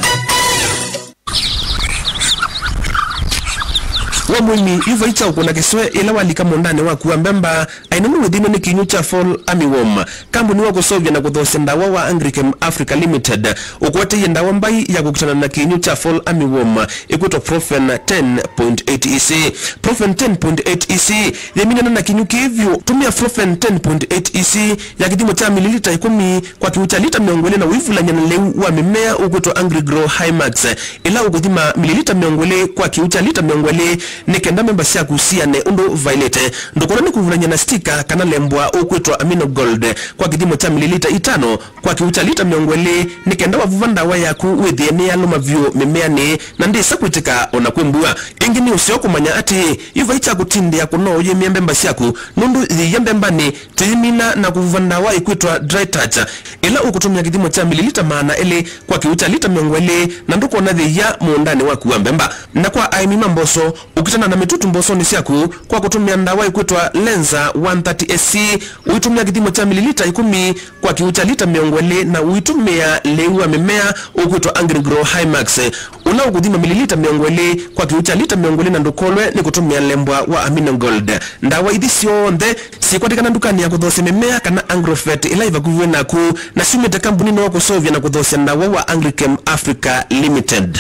We mũĩmi, yu vai kyaũ kũna kĩswe ĩla walika mũũndanĩ waku wa mbemba, aĩ nũndũ wĩthĩnw'e nĩ kĩnyũ kya fall armyworm. Kambuni wa kũseũvya na kũthoosya ndawa wa Agrichem Africa Limited ũkũeteie ndawa mbai ya kũkitana na kĩnyũ kya fall armyworm ĩkwĩtwa Profen ten point eight E C. Profen ten point eight E C yĩminana na kĩnyũ kĩĩ vyũ. Tũmĩa Profen ten point eight E C ya kĩthimo kya mililita ĩkũmi kwa kĩw'ũ kya lita mĩongo ĩlĩ na ũivulany'a na lĩu wa mĩmea ũkwĩtwa Agrigrow Himax, ĩla ũkũthima mililita mĩongo ĩlĩ kwa kĩw'ũ kya lita mĩongo ĩlĩ, nĩ kenda memba syaku siane ũndũ vaĩlĩte. Ndũkona nĩ kũvulany'a na stika kana lembwa ũkwĩtwa Amino Gold kwa kĩthimo kya mililita itano kwa kĩw'ũ kya lita mĩongo ĩlĩ, nĩ kenda wavuva ndawa yaku wĩthĩe nĩyalũma vyũ mĩmeanĩ na ndĩsa kwĩtĩka o na kwĩ mbua. Ĩngĩ nĩ ũseo kũmanya atĩ yu vai kya kũtindĩa kũno ũyĩmĩa mbemba syaku, nũndũ yĩia mbembanĩ, tĩyĩmina na kũvuva ndawa ĩkwĩtwa dry touch, ĩla ũkũtũmĩa kĩthimo kya mililita maana elĩ kwa kĩw'ũ kya lita mĩongo ĩlĩ, na ndũkona yĩia mũũndanĩ waku wa mbemba. Na kwa aĩmi ma mboso, ũkitana na mĩtutu mbosonĩ syaku kwa kũtũmĩa ndawa ĩkwĩtwa Lenza one thirty S C, ũitũmĩa kĩthimo kya mililita ĩkũmi kwa kĩw'ũ kya lita mĩongo ĩlĩ, na ũitũmĩa lĩu wa mĩmea ũkwĩtwa Agrigrow Himax. ũla ũkũthima mililita mĩongo ĩlĩ kwa kĩw'ũ kya lita mĩongo ĩlĩ na ndũkolwe nĩ kũtũmĩa lembwa wa Amino Gold. Ndawa ithi syonthe sikwatĩkana ndukanĩ ya kũthoosya mĩmea kana Agrovet ĩla ĩ vakuvĩ naku, na syumĩte kambuninĩ wa kũseũvya na kũthoosya ndawa wa Agrichem Africa Limited.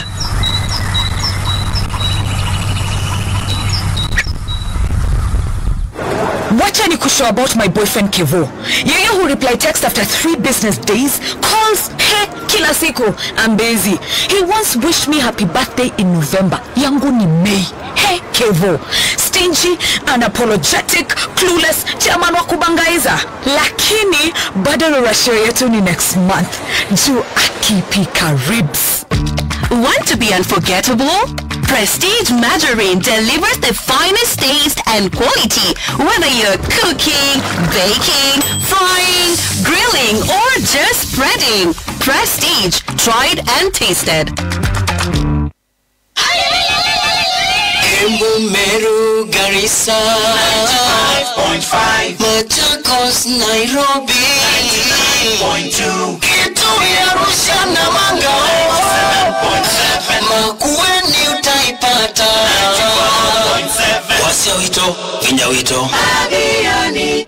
Wacha ni kushow about my boyfriend Kevo. Yeye hu reply text after three business days, calls, he, kila siku, I'm busy. He once wished me happy birthday in November. Yangu ni May. He, Kevo. Stingy, unapologetic, clueless, chairman wa kubangaiza. Lakini bado rura show yetu ni next month. Juu akipika ribs. Want to be unforgettable? Prestige Margarine delivers the finest taste and quality. Whether you're cooking, baking, frying, grilling, or just spreading, Prestige, tried and tasted. Embu, Meru, Garissa, ninety-five point five. Machakos, Nairobi, ninety-nine point two. Kitui, Arusha, Namanga, ninety-seven point seven. Makueni utaipata. Ninety-four point seven. Wasio wito, vinya wito. Aviani.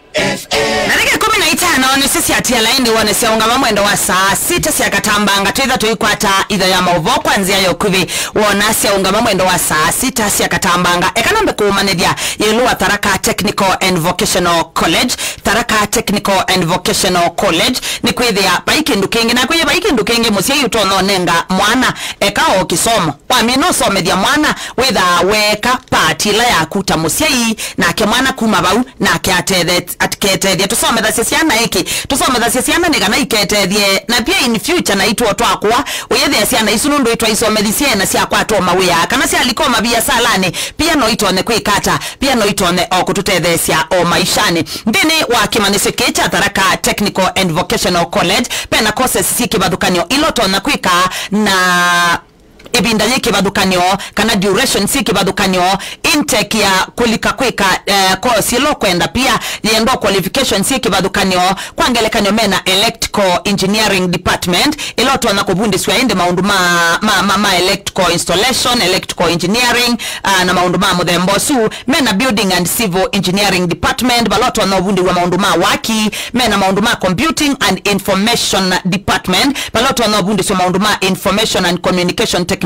Na ndakĩka ĩkũmi na itano nĩsyo syatiala ĩndĩ wone syaũngama mwendo wa saa sita sya katambanga, twĩtha tũikwata itho ya maũvoo kwa nzĩa ya ũkuvĩ. Wona syaũngama mwendo wa saa sita sya katambanga, eka nambe kũũmanyĩthya ĩũlũ wa Tharaka Technical and Vocational College. Tharaka Technical and Vocational College nĩ kwĩthĩa vai kĩndũ kĩngĩ, na kwĩthĩa vai kĩndũ kĩngĩ mũsyai ũtonya ũnenga mwana eka o kĩsomo. Wamina ũsomethya mwana, wĩthaa weeka paati ĩla yaku ta mũsyai, nake mwana kuma vau, nake atethe-, aketethya. Tũsomethasya syana ĩkĩ? Tũsomethasya syana nĩ kana iketethye, na pia in future naitũ o twakũa, ũyĩthĩa syana isu nũndũ itwaisomethisye na syakwata o mawĩa, kana syalika o maviasalanĩ, pia no itonye kwĩka ata? Pia no itonye o kũtũtetheesya o maishanĩ. Nthĩnĩ wa kĩmanyĩsyo kĩĩ kya Tharaka Technical and Vocational College, vena courses syĩ kĩvathũkany'o ila ũtonya kwĩka na ĩvinda yĩ kĩvathũkany'o, kana duration syĩ kĩvathũkany'o, intake ya kũlika kwĩka, eh, course ĩla ũkwenda, pia yĩenda qualification syĩ kĩvathũkany'o. Kwa ngelekany'o, mena electrical engineering department, ĩla ũtonya kũvundĩsw'a ĩndĩ maũndũ ma, ma, ma, ma electrical installation, electrical engineering, ah, na maũndũ ma mũthemba ũsu. Mena building and civil engineering department, vala ũtonya ũvundĩw'a maũndũ ma waki. Mena maũndũ ma computing and information department, vala ũtonya ũvundĩsw'a maũndũ ma information and communication technology.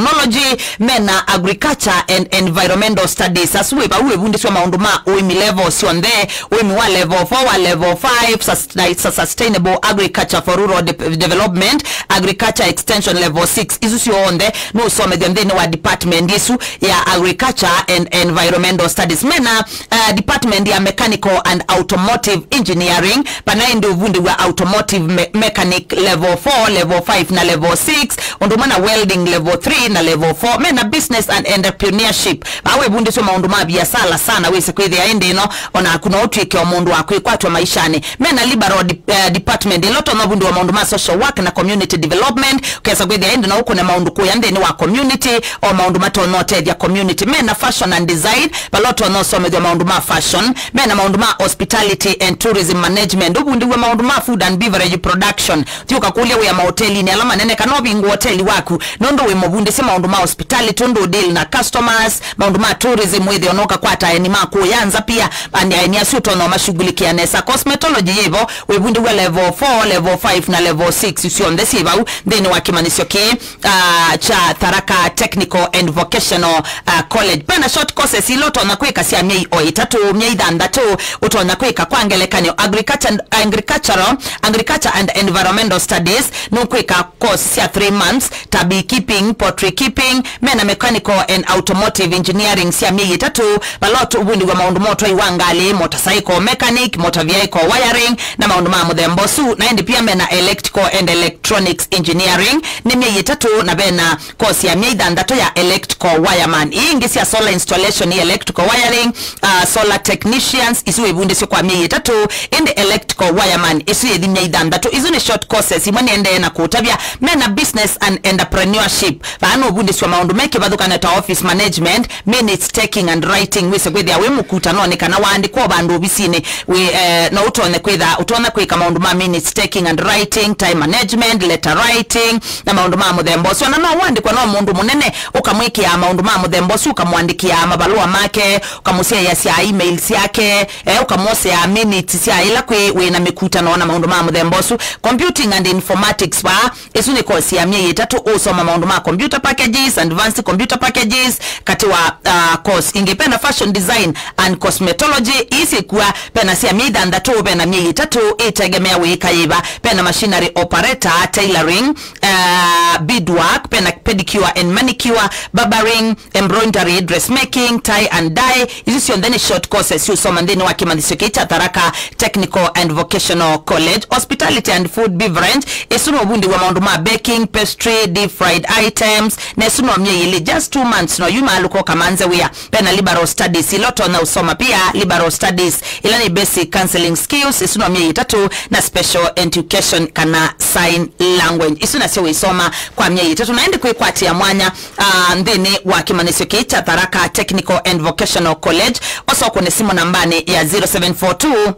Mena agriculture and environmental studies, asu wĩ vau wĩvundĩsw'a maũndũ ma ũĩmi level syonthe, ũĩmi wa level four, wa level five, sus-, na sa-, sustainable agriculture for rural de-, development, agriculture extension level six. Isu syonthe nũũsomethya nthĩnĩ wa department ĩsu ya agriculture and environmental studies. Mena uh, department ya mechanical and automotive engineering, vana ĩndĩ ũvundĩw'a automotive me-, mechanic level four, level five na level six, ũndũ ũmwe na welding level three na level four. Mena business and entrepreneurship, vaa wĩvundĩsw'a maũndũ ma viasala sana, wĩse kwĩthĩa ĩndĩ ĩno onaku no ũtw'ĩke o mũndũ wa kwĩkwatw'a maishanĩ. Mena liberal de-, uh, department, ĩla ũtonya ũvundĩw'a maũndũ ma social work na community development, ũkesa kwĩthĩa ĩndĩ no ũkũne maũndũ kũya nthĩnĩ wa community, o maũndũ matonya ũtethya community. Mena fashion and design, vala ũtonya ũsomethw'a maũndũ ma fashion. Mena maũndũ ma hospitality and tourism management, ũvundĩw'a maũndũ ma food and beverage production. Thiĩ ũkakũlya wĩa mahotelinĩ ala manene, kana ũvingũe hoteli waku, nũndũ wĩ mũvundĩsye maũndũ ma hospitality, ũndũ ũdeal na customers, maũndũ ma tourism, wĩthĩe ona ũkakwata aeni ma kũya nza pia, ani aeni asu ũtonya ũmashughulikia nesa. Cosmetology yĩvo, wĩvundĩw'a level four, level five na level six, syonthe syĩ vau nthĩnĩ wa kĩmanyĩsyo kĩĩ, ah, kya Tharaka Technical and Vocational, ah, College. Vena short courses ila ũtonya kwĩka sya myei o ĩtatũ, myei thanthatũ, ũtonya kwĩka kwa ngelekany'o agriculture, agricultural, agriculture and environmental studies, nũkwĩka course sya three months, ta beekeeping, poultry keeping. Mena mechanical and automotive engineering sya myei ĩtatũ, vala ũvundĩw'a maũndũ ma ũtwai wa ngalĩ, motorcycle mechanic, motor vehicle wiring, na maũndũ ma mũthemba ũsu. Na ĩndĩ pia mena electrical and electronics engineering, nĩ myei ĩtatũ, na vena course ya myei thanthatũ ya electrical wireman. Ii ingĩ sya solar installation, electrical wiring, uh, solar technicians, isu wĩvundĩsye kwa myei ĩtatũ, ĩndĩ electrical wireman, isu yĩthi myei thanthatũ. Isu nĩ short courses, imwe nĩendee na kũtavya. Mena business and entrepreneurship, Ano ũvundĩsw'a maũndũ me kĩvathũkany'o ta office management, minutes taking and writing. Wĩse kwĩthĩa wĩ mũkutanonĩ kana waandĩkwa vandũ ovisinĩ, wĩ, eh, no ũtonye kwĩtha, ũtonya kwĩka maũndũ ma minutes taking and writing, time management, letter writing, na maũndũ ma mũthemba ũsu. Na no ũandĩkwa no mũndũ mũnene, ũkamwĩkĩaa maũndũ ma mũthemba ũsu, ũkamũandĩkĩaa mavalũa make, ũkamũsyaĩasya email syake, eh, ũkamwoseaa minutes sya ĩla kwĩ wĩ na mĩkutano na maũndũ ma mũthemba ũsu. Computing and informatics vaa, ĩsu nĩ kosi ya myei ĩtatũ, ũsoma maũndũ ma computer packages, advanced computer packages, katĩ wa, uh, course ingĩ. Pena fashion design and cosmetology, ii syĩkua, pena sya myei thanthatũ, pena myei ĩtatũ, ĩtegemea wĩĩka yĩva. Pena machinery operator, tailoring, uh, beadwork, pena pedicure and manicure, barbering, embroidery, dressmaking, tie and dye, isu syonthe nĩ short courses syũsoma nthĩnĩ wa kĩmanyĩsyo kĩĩ kya Tharaka Technical and Vocational College. Hospitality and food beverage, ĩsu nĩ ũvundĩw'a maũndũ ma baking, pastry, deep fried items, na ĩsu no myei ĩlĩ, just two months, no yu maalũka ũkamanze wĩa. Pena liberal studies, ila ũtonya ũsoma pia, liberal studies, ila nĩ basic counseling skills, ĩsu no myei ĩtatũ, na special education kana sign language, isu nasyo wĩsoma kwa myei ĩtatũ. Na ĩndĩ kwĩkwatĩa mwanya, ah, nthĩnĩ wa kĩmanyĩsyo kĩĩ kya Tharaka Technical and Vocational College, osa ũkũne simũ nambanĩ ya zero seven four two,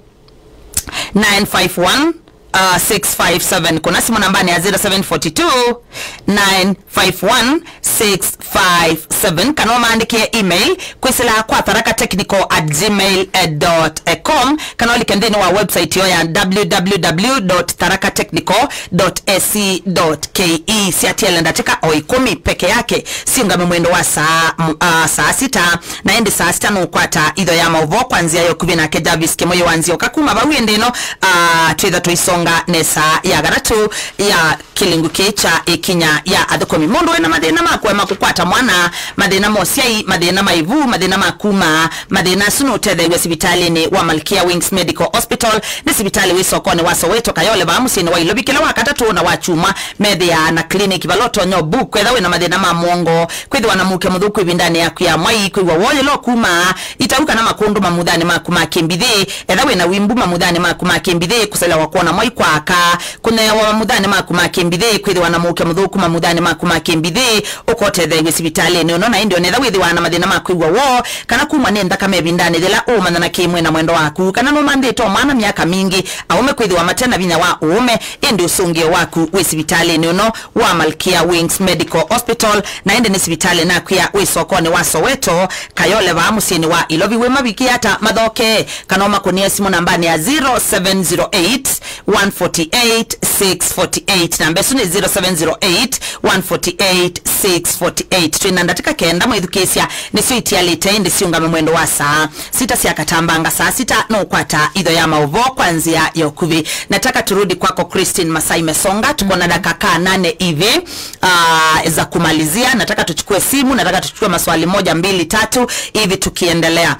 nine five one, uh, six five seven. Kũna simũ nambanĩ ya zero seven four two, nine five one, six five seven, kana ũmaandĩkĩe email kwĩsĩla kwa tharaka technical at gmail dot com, kana ũlike nthĩnĩ wa website yo ya www dot tharaka technical dot ac dot ke. Syatiele ndatĩka o ĩkũmi peke yake, siũngame mwendo wa saa, m-, ah, saa sita, na ĩndĩ saa sita nũkwata itho ya maũvoo kwa nzĩa ya ũkuvĩ nake Jarvis Kĩmũyũ wa Nzioka. Kuma vau ĩndĩ ĩno, ah, twĩtha tũisonga nesa ya gatatũ ya kĩlungu kĩĩ kya ĩkinya ya athũkũmi. Mũndũ wĩna mathĩna ma kũema kũkwata mwana, mathĩna ma ũsyai, mathĩna ma ĩvu, mathĩna ma kuma, mathĩna asu nũtetheew'a sivitalĩnĩ wa Malkia Wings Medical Hospital. Nĩ sivitalĩ wĩ sokonĩ wa Soweto, Kayole, vaa mũsyĩnĩ wa Ilovi. Kĩla wa katatũ na wa kyumwa methĩaa na clinic vala ũtonya ũbook. Kwĩtha wĩna mathĩna ma mũongo, kwĩthĩwa na mũuke mũthũku ĩvindanĩ yaku ya mwai, kwĩw'a woo yĩla ũkumaa, itau kana makũndũ mamuthanĩ maku ma kĩmbithĩ, etha wĩna wimbu mamuthanĩ maku ma kĩmbithĩ, kũselewa kwona mwai kwa aka, kũnyayawa mamuthanĩ maku ma kĩmbithĩ, kwĩthĩwa na mũuke mũthũku mamuthanĩ maku ma kĩmbithĩ, ũkotetheew'e sivitalĩnĩ ũno. Na ĩndĩ onetha wĩthĩwa na mathĩna ma kwĩw'a woo kana kumwa nĩ nthakame ĩvindanĩ yĩla ũũmanya na kĩmwĩ na mwendwa waku, kana nũmanthĩte o mwana myaka mingĩ, aũme kwĩthĩwa mate na vinya wa ũũme, ĩndĩ ũsũngĩo waku wĩ sivitalĩnĩ ũno wa Malkia Wings Medical Hospital, na ĩndĩ nĩ sivitalĩ nakwĩa wĩ sokonĩ wa Soweto, Kayole vaa mũsyĩnĩ wa Ilovi. Wĩ mavikĩa ata mathoke, kana ũmakũnĩe simũ nambanĩ ya zero seven zero eight, one forty eight, six forty eight. Namba ĩsu nĩ zero seven zero eight, one forty eight, six forty eight. Twĩ na ndatĩka kenda mwĩthukĩĩsya nĩsyo itialĩte, ĩndĩ siũngame mwendo wa saa sita sya katambanga. Saa sita nũkwata itho ya maũvoo kwa nzĩa ya ũkuvĩ. Nataka turudi kwako Christine Masai Mesonga, tuko na dakika nane hivi, ah, za kumalizia. Nataka tuchukue simu, nataka tuchukue maswali moja, mbili, tatu hivi tukiendelea.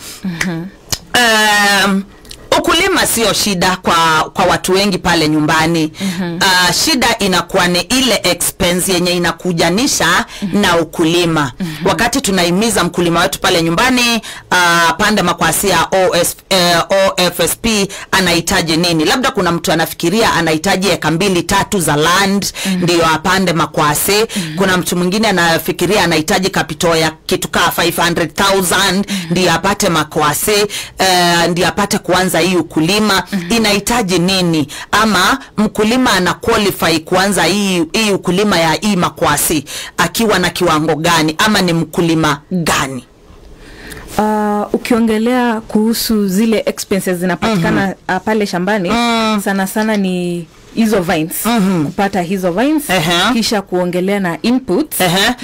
Um, ukulima sio shida kwa, kwa watu wengi pale nyumbani. Ah, shida inakuwa ni ile expense yenye inakujanisha na ukulima. Wakati tunahimiza mkulima wetu pale nyumbani, ah, pande makwasi ya O S, eh, O F S P, anahitaji nini? Labda kuna mtu anafikiria anahitaji eka mbili tatu za land, ndio apande makwasi. Kuna mtu mwingine anafikiria anahitaji capital ya kitu kaa five hundred thousand, ndio apate makwasi, eh, ndio apate kuanza hii ukulima. Inahitaji nini? Ama mkulima ana qualify kuanza hii, hii ukulima ya hii makwasi akiwa na kiwango gani? Ama ni mkulima gani? Uh, ukiongelea kuhusu zile expenses zinapatikana, uh, pale shambani, sana sana ni hizo vines, kupata hizo vines, kisha kuongelea na inputs,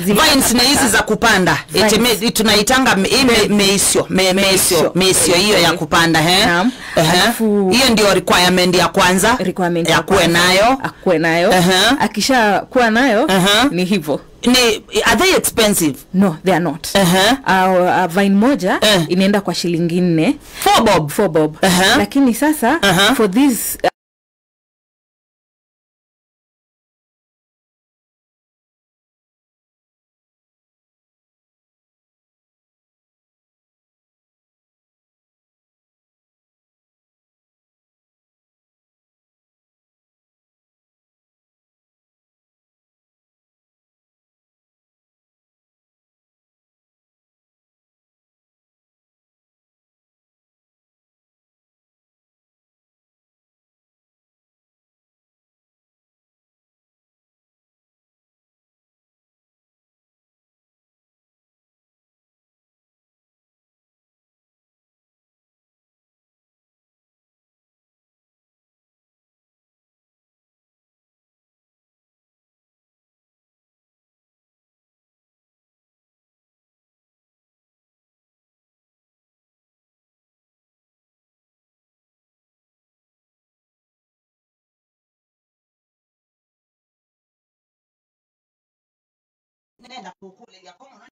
zile vines ni hizi za kupanda. Vines. Ete me-, tunaitanga me-, me-, meisyo, me-, meisyo, meisyo, meisyo hiyo ya kupanda, he. Naam. Alafu hiyo ndio requirement ya kwanza, requirement ya kuwe nayo. Akuwe nayo. Akisha kuwa nayo, ni hivyo. Ni, are they expensive? No, they are not. Uh, uh, vine moja inaenda kwa shilingi nne. Four bob? Four bob. Lakini sasa, for this, nenda kũkũlĩlya ko mũno.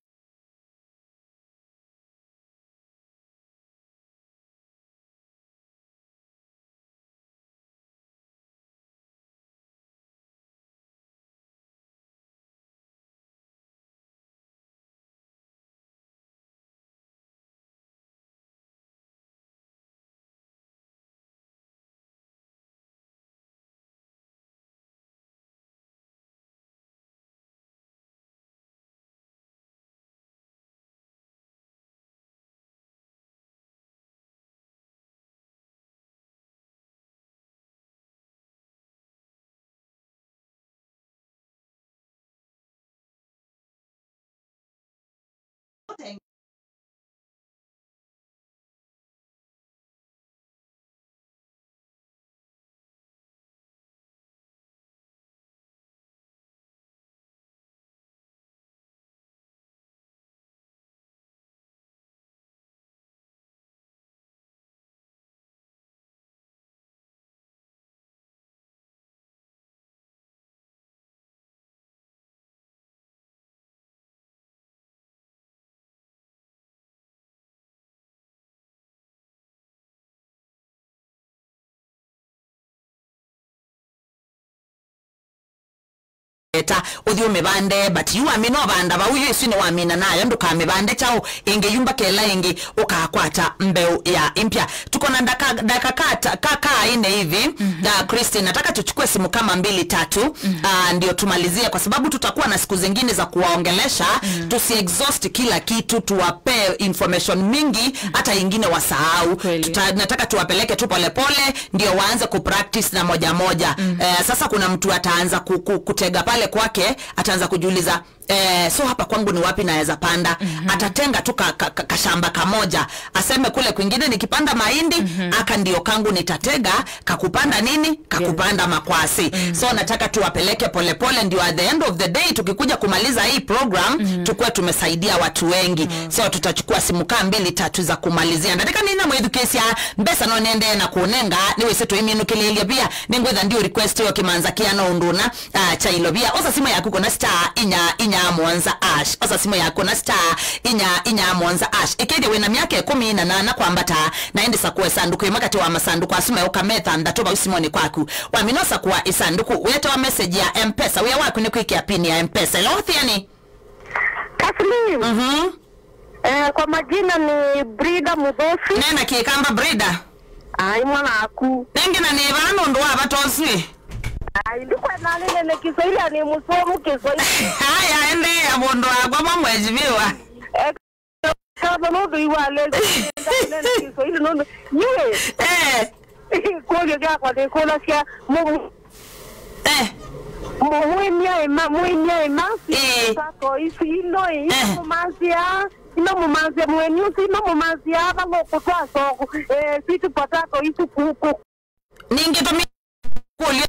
Eta, ũthiĩ ũmĩvande, but yu wamina ũvanda vau, yu ĩsu nĩwamina nayo, ndũkamĩvande kyaũ ĩngĩ, yu mbaka ĩla ĩngĩ ũkakwata mbeũ ya ĩmpya. Tuko na ndaka, ndaka ka, ka, ka ine hivi, mhm, na Christine, nataka tuchukue simu kama mbili tatu, mhm, ah, ndio tumalizie, kwa sababu tutakuwa na siku zingine za kuwaongelesha, mhm, tusi exhaust kila kitu, tuwape information mingi, hata ingine wasahau. Kweli. Tuta-, nataka tuwapeleke tu polepole, ndio waanze kupractice na moja moja. Mm. Eh, sasa kuna mtu ataanza ku-, ku-, kutega pale kwake, ataanza kujiuliza, eh, "So hapa kwangu ni wapi naweza panda?" Mhm. Atatenga tu ka, ka, ka, kashamba kamoja, aseme, "Kule kwingine nikipanda mahindi, mhm, aka ndio kangu nitatega, kakupanda nini? Kakupanda makwasi." Mm. So nataka tuwapeleke polepole, ndio at the end of the day tukikuja kumaliza hii program, mm, tukuwe tumesaidia watu wengi. Mm. So tutachukua simu kaa mbili tatu za kumalizia. Ndatĩka nina mwĩthukĩĩsya, mbesa no nendee na kũnenga, nĩwĩsĩ tũimĩnũkĩlĩĩlya via, nĩngwĩtha ndio request yo kĩmanza kĩana ũndũ ũna, ah, kya ilovia. Osa simu yaku kũna star inya inya mũonza ash. Osa simu yaku kũna star inya inya mũonza ash. Ĩkethĩa wĩna myaka ĩkũmi na nana kwambata, na ĩndĩ sakũa ĩsandũkũ ĩmwe katĩ wa masandũkũ asu meũka me thanthatũ vau simũnĩ kwaku. Wamina ũsakũa ĩsandũkũ, wĩetawa message ya M-Pesa. Wĩa waku nĩ kwĩkĩa pin ya M-Pesa. Hello, Thiani. Kathleen. Mhm. Eh, kwa majina ni Brida Muthosi. Nena Kĩkamba, Brida. Ai, mwana aku. Nengi na nĩ vaa nũndũ wa vata ũsu ĩ. Ai, ndikwenda nene Kiswahili, ani musomu Kiswahili. Haya, endeea mũndũ wakwa, mheshimiwa. Eh, Kama nũndũ iwalezi nene Kiswahili nũndũ. Yee. Eh. Kũlyo kyakwa nĩkũlasya mũmu. Eh. Mũmwĩmya ĩma, mwĩmya ĩma. Eh. Sako isi ino ĩ, eh, ino mũmasya, ino mũmasya mweni ũsu, ino mũmasya vala ũkũtwa soko. Eh, sweet potato isu kuku. Ningĩ tũmi kũlyo.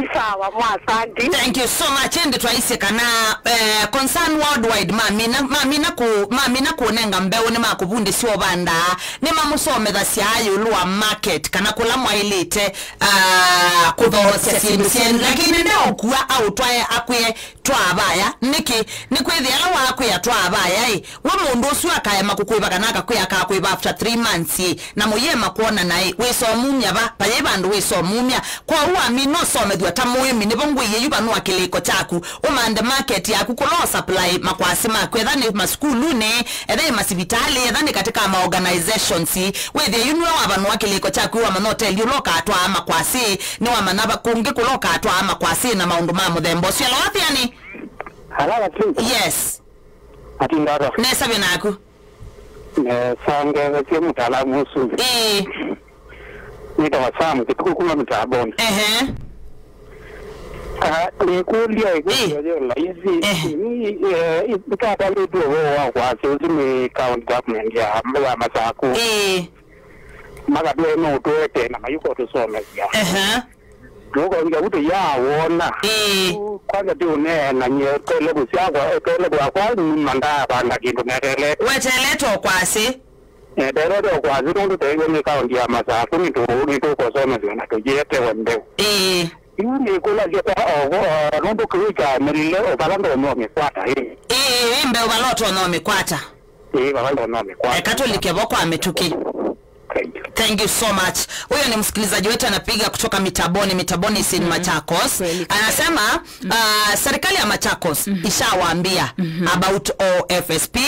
Isawa mwasandi. Thank you so much. Ende twaisye kana, eh, Concern Worldwide mamina, mamina ku, mamina kunenga mbeu ni makuvundisya uvanda, ni mamusomethasya yulu wa market kana kula mwailite, ah, kuthoosya syindu syenu, lakini ndeukua autwae akwie twaa vaya. Nĩkĩ? Nĩkwĩthĩa ala waakwĩa twaa vaya-ĩ, we mũndũ ũsu akaema kũkwĩva kana akakwĩa akakwĩva after three months-ĩ, na mũyĩema kwonana-ĩ, wĩsa ũmumya va? Vayĩ vandũ wĩsa ũmumya. Kwoou wamina ũsomethw'a ta mũĩmi, nĩvo ngwĩie yu vanũa kĩlĩko kyaku, ũmanthe market yaku kũla ũsupply makwasĩ maku, etha nĩ masukulunĩ, etha nĩ masivitalĩ, etha nĩ katĩ ka ma organizations. Wĩthĩe yu nĩwe wavanũa kĩlĩko kyaku, wamanya ũteli ũla ũkatwaa makwasĩ, nĩwamanya va kũngĩ kũla ũkatwaa makwasĩ na maũndũ ma mũthemba ũsu. Alo, Athiani? Alo, Athiani? Yes. Ati ndata. Nesa vyo naku. Nesa ngethetie mũtaalamu ũsu. Ĩĩ. Nĩtawa Sam Kĩtuku kuma Mĩtamboni. Ehe. Ah, nĩkũlya ĩkũlyo yo laisi. Ehe. Ni, eh, ĩkatambĩtwe ũvoo wa kwasya ũsu nĩ county government ya, ya Masaku. Ĩĩ. Makatwee no ũtwete na mayũka ũtũsomethya. Ehe. Tũkaũngya vu tũyawona. Ĩĩ. Kwanza ti ũneena nye tele kũsyakwa, tele kwakwa nyuma ndavanda kĩndũ neteelete. Weteelete o kwasĩ? Eh, terete o kwasi nũndũ teiwe nĩ kaunti ya Masaku, nĩtũ-, nĩtũkũsomethw'a na tũyĩetewe mbeu. Ĩĩ. Yu nĩkũlasya kwa ovo, eh, nũndũ kĩu kyaũmĩlile o vala ndonya ũmĩkwata, ĩĩ. Ĩĩ, ĩĩ, mbeu vala ũtonya ũmĩkwata. Ĩĩ, vala ndonya ũmĩkwata. Eka tũlike vo kwa mĩtũkĩ. Thank you. Thank you so much. Huyo ni msikilizaji wetu anapiga kutoka Mitaboni, Mitaboni is in Machakos. Kweli. Anasema, uh, serikali ya Machakos ishawaambia about O F S P,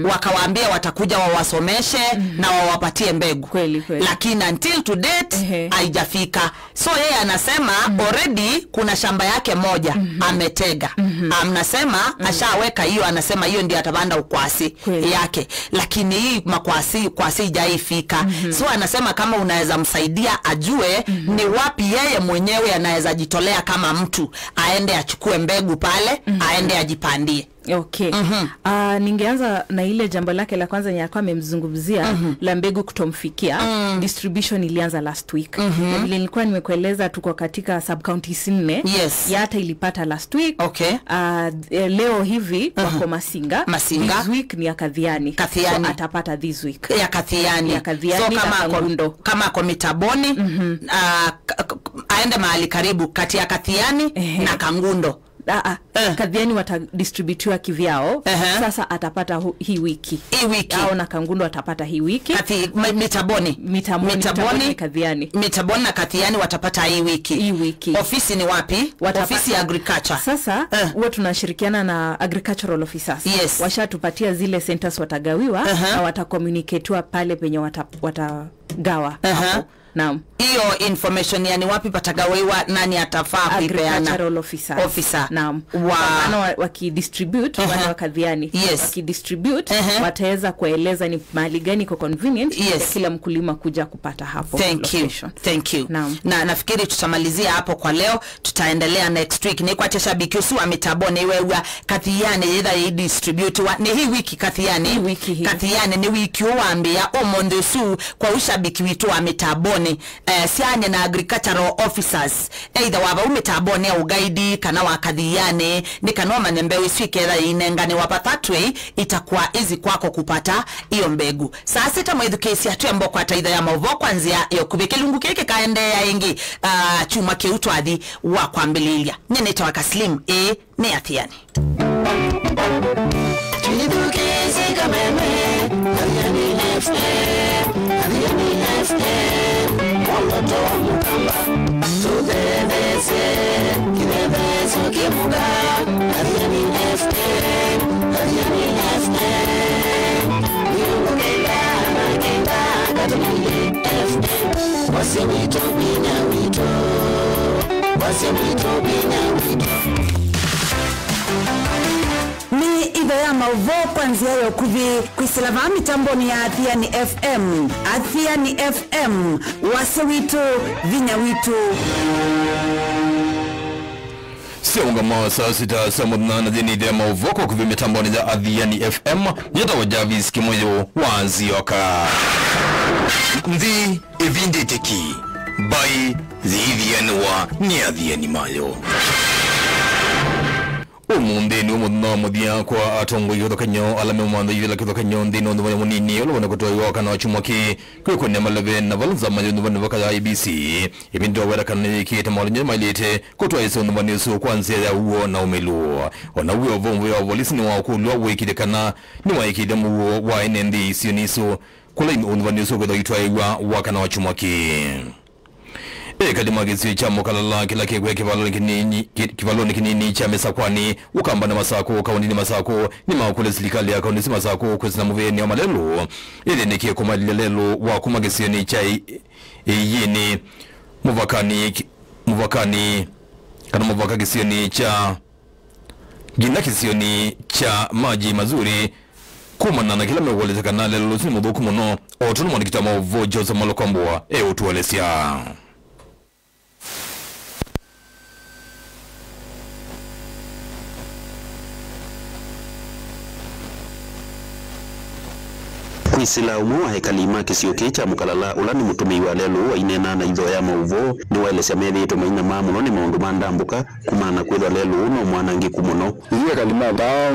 wakawaambia watakuja wawasomeshe na wawapatie mbegu. Kweli, kweli. Lakini until to date, ehe, haijafika. So yeye anasema already kuna shamba yake moja ametega. Anasema ashaweka hiyo, anasema hiyo ndio atapanda ukwasi yake. Lakini hii makwasi, kwasi ijaifika. So anasema kama unaweza msaidia ajue ni wapi yeye mwenyewe anaweza jitolea kama mtu, aende achukue mbegu pale, aende ajipandie. Okay. Ah, ningeanza na ile jambo lake la kwanza yenye alikuwa amemzungumzia, la mbegu kutomfikia. Distribution ilianza last week. Na vile nilikuwa nimekueleza, tuko katika sub counties nne. Yes. Yatta ilipata last week. Okay. Ah, eh, leo hivi wako Masinga. Masinga. This week ni ya Kathiani. Kathiani. So atapata this week. Ya Kathiani. Ya Kathiani. So na kama ako, Kangundo, kama ako Mitaboni, ah, k-, k-, aende mahali karibu kati ya Kathiani na Kangundo. Ah, ah. Eh. Kathiani watadistributiwa kivyao. Ehe. Sasa atapata hu-, hii wiki. Hii wiki. Au na Kangundo atapata hii wiki. Kathi-, mi-, Mitaboni. Mitaboni, Mitaboni, Mitaboni, Kathiani. Mitaboni na Kathiani watapata hii wiki. Hii wiki. Ofisi ni wapi? Watapa- Ofisi ya agriculture. Sasa, eh, huwa tunashirikiana na agricultural officers. Yes. Washatupatia zile centers watagawiwa, ehe, na watacommunicatiwa pale penye wata-, watagawa, ehe, hapo. Naam. Hiyo information, yani wapi patagawiwa, nani atafaa kuipeana? Agricultural officers. Officer. Naam. Wa- Kwa mfano wa-, wakidistribute, aha, wale wa Kathiani. Yes. Wakidistribute, aha, wataweza kueleza ni mahali gani iko convenient, yes, ya kila mkulima kuja kupata hapo location. Thank you. Thank you. Naam. Na nafikiri tutamalizia hapo kwa leo, tutaendelea next week. Nĩkwatya shabiki ũsu wa Mitaboni weew'a Kathiani yĩtha yĩidistributiwa. Nĩ hii wiki Kathiani. Hii wiki hii. Kathiani nĩ wiki ũũ wambĩĩa ũmũnthĩ ũsu. Kwa ũshabiki witũ wa Mitaboni, eh, syanya na agricultural officers, either wa vau Mitaboni ya ũgaidi kana wa Kathiani, nĩ kana ũmanye mbeũ isu iketha iinenganĩwa pathway, itakuwa easy kwako kupata hiyo mbegu. Saa sita, mwĩthukĩĩsya, twĩambĩĩa kwata itho ya maũvoo kwa nzĩa ya ũkuvĩ. Kĩlungu kĩĩ kĩkaendeea ĩngĩ, ah, kyumwa kĩu twathi wa kwambĩlĩĩlya. Nyie nĩtawa Kaslim, ĩĩ, nĩ Athiani. Twĩthukĩĩsye kameme, Athiani F M, Athiani F M, mwoloto wa Mũkamba. Tũthetheesye kĩthetheesyo kĩ mũka, Athiani F M, Athiani F M, mĩongo kenda na kenda katumo ilĩ F M. Wasya witũ, vinya witũ. Wasya witũ, vinya witũ. Nĩ itho ya maũvoo kwa nzĩa ya ũkuvĩ kwĩsĩla vaa mĩtambonĩ ya Athiani F M. Athiani F M, wasya witũ, vinya witũ. Syaũngama saa sita sya mũthenya na thĩnĩ ithe ya maũvoo kwa ũkuvĩ mĩtambonĩ ya Athiani F M. Nĩtawa Jarvis Kĩmũyũ wa Nzioka. Nthĩ ĩvindĩte ki, mbaĩ yĩithianĩwa nĩ athiani mayo. Ũmũnthĩ nĩw'o mũthenya wa mũthya kwa atongoi kĩvathũkany'o ala meũmantha ivĩla kĩvathũkany'o nthĩnĩ wa ũnyuvani mũnini ũla wona kũtwaiwa kana wa kyumwa kĩĩ kwĩkũnĩa maleve na vala nzama ya ũnyuvani vaka ya I E B C ĩvĩndĩ wa wela kana nĩyĩkĩĩte maũlũnyo mailĩte kũtwaĩĩsya ũnyuvani ũsu kwa nzĩa ya ũw'o na ũmĩlu. O na w'o ũvoo wa volisi nĩwakũlw'a wĩkĩthye kana nĩwaĩkĩĩthya mũuo wa ene nthĩ isionĩ isu kũla ũnyuvani ũsu ũkwĩthwa ũitwaĩw'a wa kana wa kyumwa kĩĩ. Ekali ma kĩsio kya Mũkalala kĩla kĩkwĩa kĩvalonĩ kĩnini, kĩ-, kĩvalonĩ kĩnini kya Mĩsakwani, Ũkamba na Masakũ, kaũndĩnĩ Masakũ, nĩmakũlya silikalĩ ya kaũndĩ sya Masakũ kwĩsĩla mũvĩanĩ wa malelũ ĩthĩnĩkĩe kũmalĩlya lelũ wa kuma kĩsionĩ kya ĩ-, ĩiĩnĩ mũvakanĩ, mũvakanĩ, kana mũvaka kĩsionĩ kya nginya kĩsionĩ kya Maji Mazuri, kumana na kĩla meũelesya kana lelũ ũsu nĩ mũthũku mũno, o tondũ mwandĩki wa maũvoo Joseph Malokwambua eũtũelesya. Kwĩsĩla ũmwe wa ekali ma kĩsio kĩĩ kya Mũkalala, ũla nĩ mũtũmĩi wa lelũ, aineena na itho ya maũvoo, nĩwaelesya methĩĩtwe mainyamaa mũno nĩ maũndũ ma ndambũka kumana na kwĩthwa lelũ ũũ no mwanangĩku mũno. Ithyĩ ekali ma vaa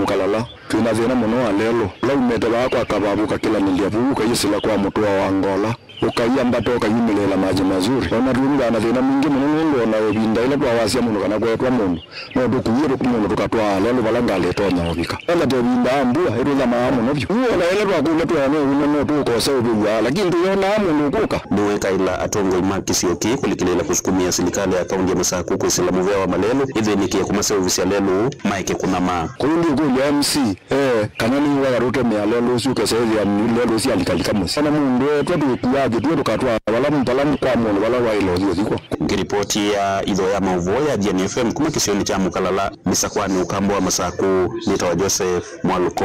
Mũkalala, Twĩ na thĩna mũno wa lelũ. Ũla umĩte vaa kwa Kavavu ũkakĩlanĩlya vau ũkayĩsĩla kwa mũtũa wa Ngola, ũkaiambata ũkayumĩlĩĩla Maji Mazuri. O na tũmbaa na thĩna mwingĩ mũno nũndũ o na ĩvinda ĩla twawasya mũndũ kana kweetwa mũndũ, no tũkuie tũku mũndũ tũkatwaa lelũ vala ngalĩ ĩtonya ũvika. Enda ta ĩvinda ya mbua, ĩtũthamaa mũno vyũ. Yu o na ĩla twakũlya twĩanĩe wina no tũũkosa ũvĩw'a, lakini tũyonaa mũndũ ũkũka. Nĩwekaĩla atongoi ma kĩsio kĩĩ kũlikĩlĩĩla kũsukumĩa silikalĩ ya kaunti ya Masaku kwĩsĩla mũvea wa malelũ ĩthĩnĩkĩe kũmaseũvĩsya lelũ maeke kũnama. Kwoou ndĩũkũlya M C, eh, kana nĩ waya tũtũmĩa lelũ ũsu ũkesa ĩthĩa lelũ ũsu alikalika mũsyĩ. Ona mũndũ etwa tũkuaa kĩtuo tũkatwaa vala vala kwa mũndũ vala waĩle ũthi ũthikwa. Ngĩripoti ya itho ya maũvoo ya Thiani F M kuma kĩsionĩ kya Mũkalala, mĩsakwanĩ ũkamba wa Masaku, nĩtawa Joseph Mwalũko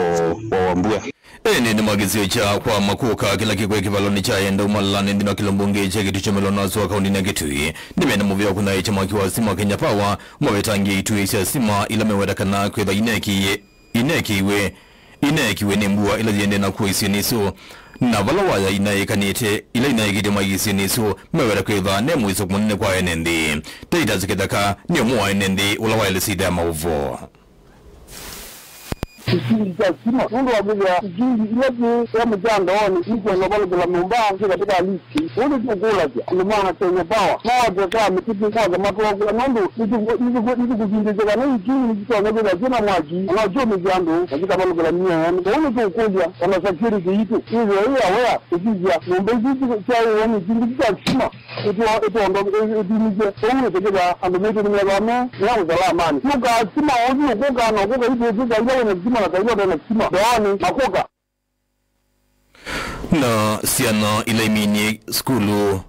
wa Wambua. Ene nĩ makĩsio kya kwa Makuka kĩla kĩkwĩ kĩvalonĩ kya Enda Umalala nĩ nthĩnĩ wa kĩlũmbũngĩ kya Kĩtui kya Melonaswa kaũndĩnĩ ya Kĩtui. Nĩmena mũvea kũna kya mwaki wa sima Kenya Power, mawetangie itui sya sima ila meweta kana kwĩtha ineki ineekiwe, ineekiwe nĩ mbua ila yĩendee na kũa isionĩ isu, na vala waya inaĩkanĩte, ila inaĩkĩte mwa isionĩ isu, meweta kwĩtha ne mũisũko mũnene kwa ene nthĩ. Titus Kĩtheka nĩ ũmwe wa ene nthĩ ũla waelesya itho ya maũvoo. Ikingi kya sima nũndũ wa kwĩthĩa ikingi ila syĩ sya mũkyandoonĩ nĩsyenda ũvalũkĩla nyũmba syĩ katĩka list. Ũu nĩtũkũlasya andũ ma Kenya Power mawate kaa mĩtũkĩ moke matũakũla nũndũ nĩtũkũvindĩkya kana ikingi nĩsitonya kwĩthĩa syĩ na mwaki, na no kyũmĩsya andũ na syĩkavalũkĩla mĩao. Kwoou nĩtũkũlya ona security yitũ yĩthĩwe yĩ aware kũsisya nyũmba isu syaĩwe nĩ ikingi kya sima ĩtondo ĩtumĩsye. Kwoou ĩtĩkĩla andũ maitũ nĩmethĩwa me me ũsalamanĩ. Nũkaa sima ũthi ũkũka na ũkũka itũkĩka ila wĩna sima na kaila ũtena sima ndoonĩ makũka. Na syana ila iminie sukulu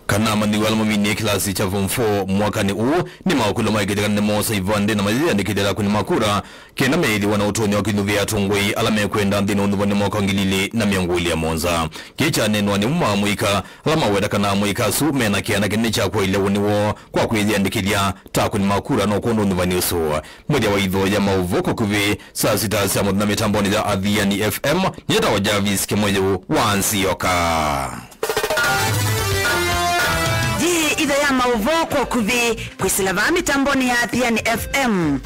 kana amanyĩw'a ala maminie kĩlasi kya form four mwakanĩ ũũ nĩmaũkũlwa maĩkĩte kana nĩmoosa ivandĩ na mayĩyandĩkĩthya akũni ma kura kenda meĩthĩwa na ũtonyi wa kĩnyuvĩa atongoi ala mekwenda nthĩnĩ wa ũnyuvani mwaka wa ngili ilĩ na mĩongo ĩlĩ na mũonza. Kĩĩ kyaneenwa nĩ ũmwe wa amũika ala maweta kana amũika asu mena kĩana kĩnene kya kwaĩlya woni woo kwa kwĩyĩandĩkĩthya ta akũni ma kura no kwondũ ũnyuvani ũsu. Mũthya wa itho ya maũvoo kwa ũkuvĩ saa sita sya mũthenya mĩtambonĩ ya Athiani F M nĩtawa Jarvis Kĩmũyũ wa Nzioka. Yĩĩ itho ya maũvoo kwa ũkuvĩ kwĩsĩla vaa mĩtambonĩ ya Athiani F M.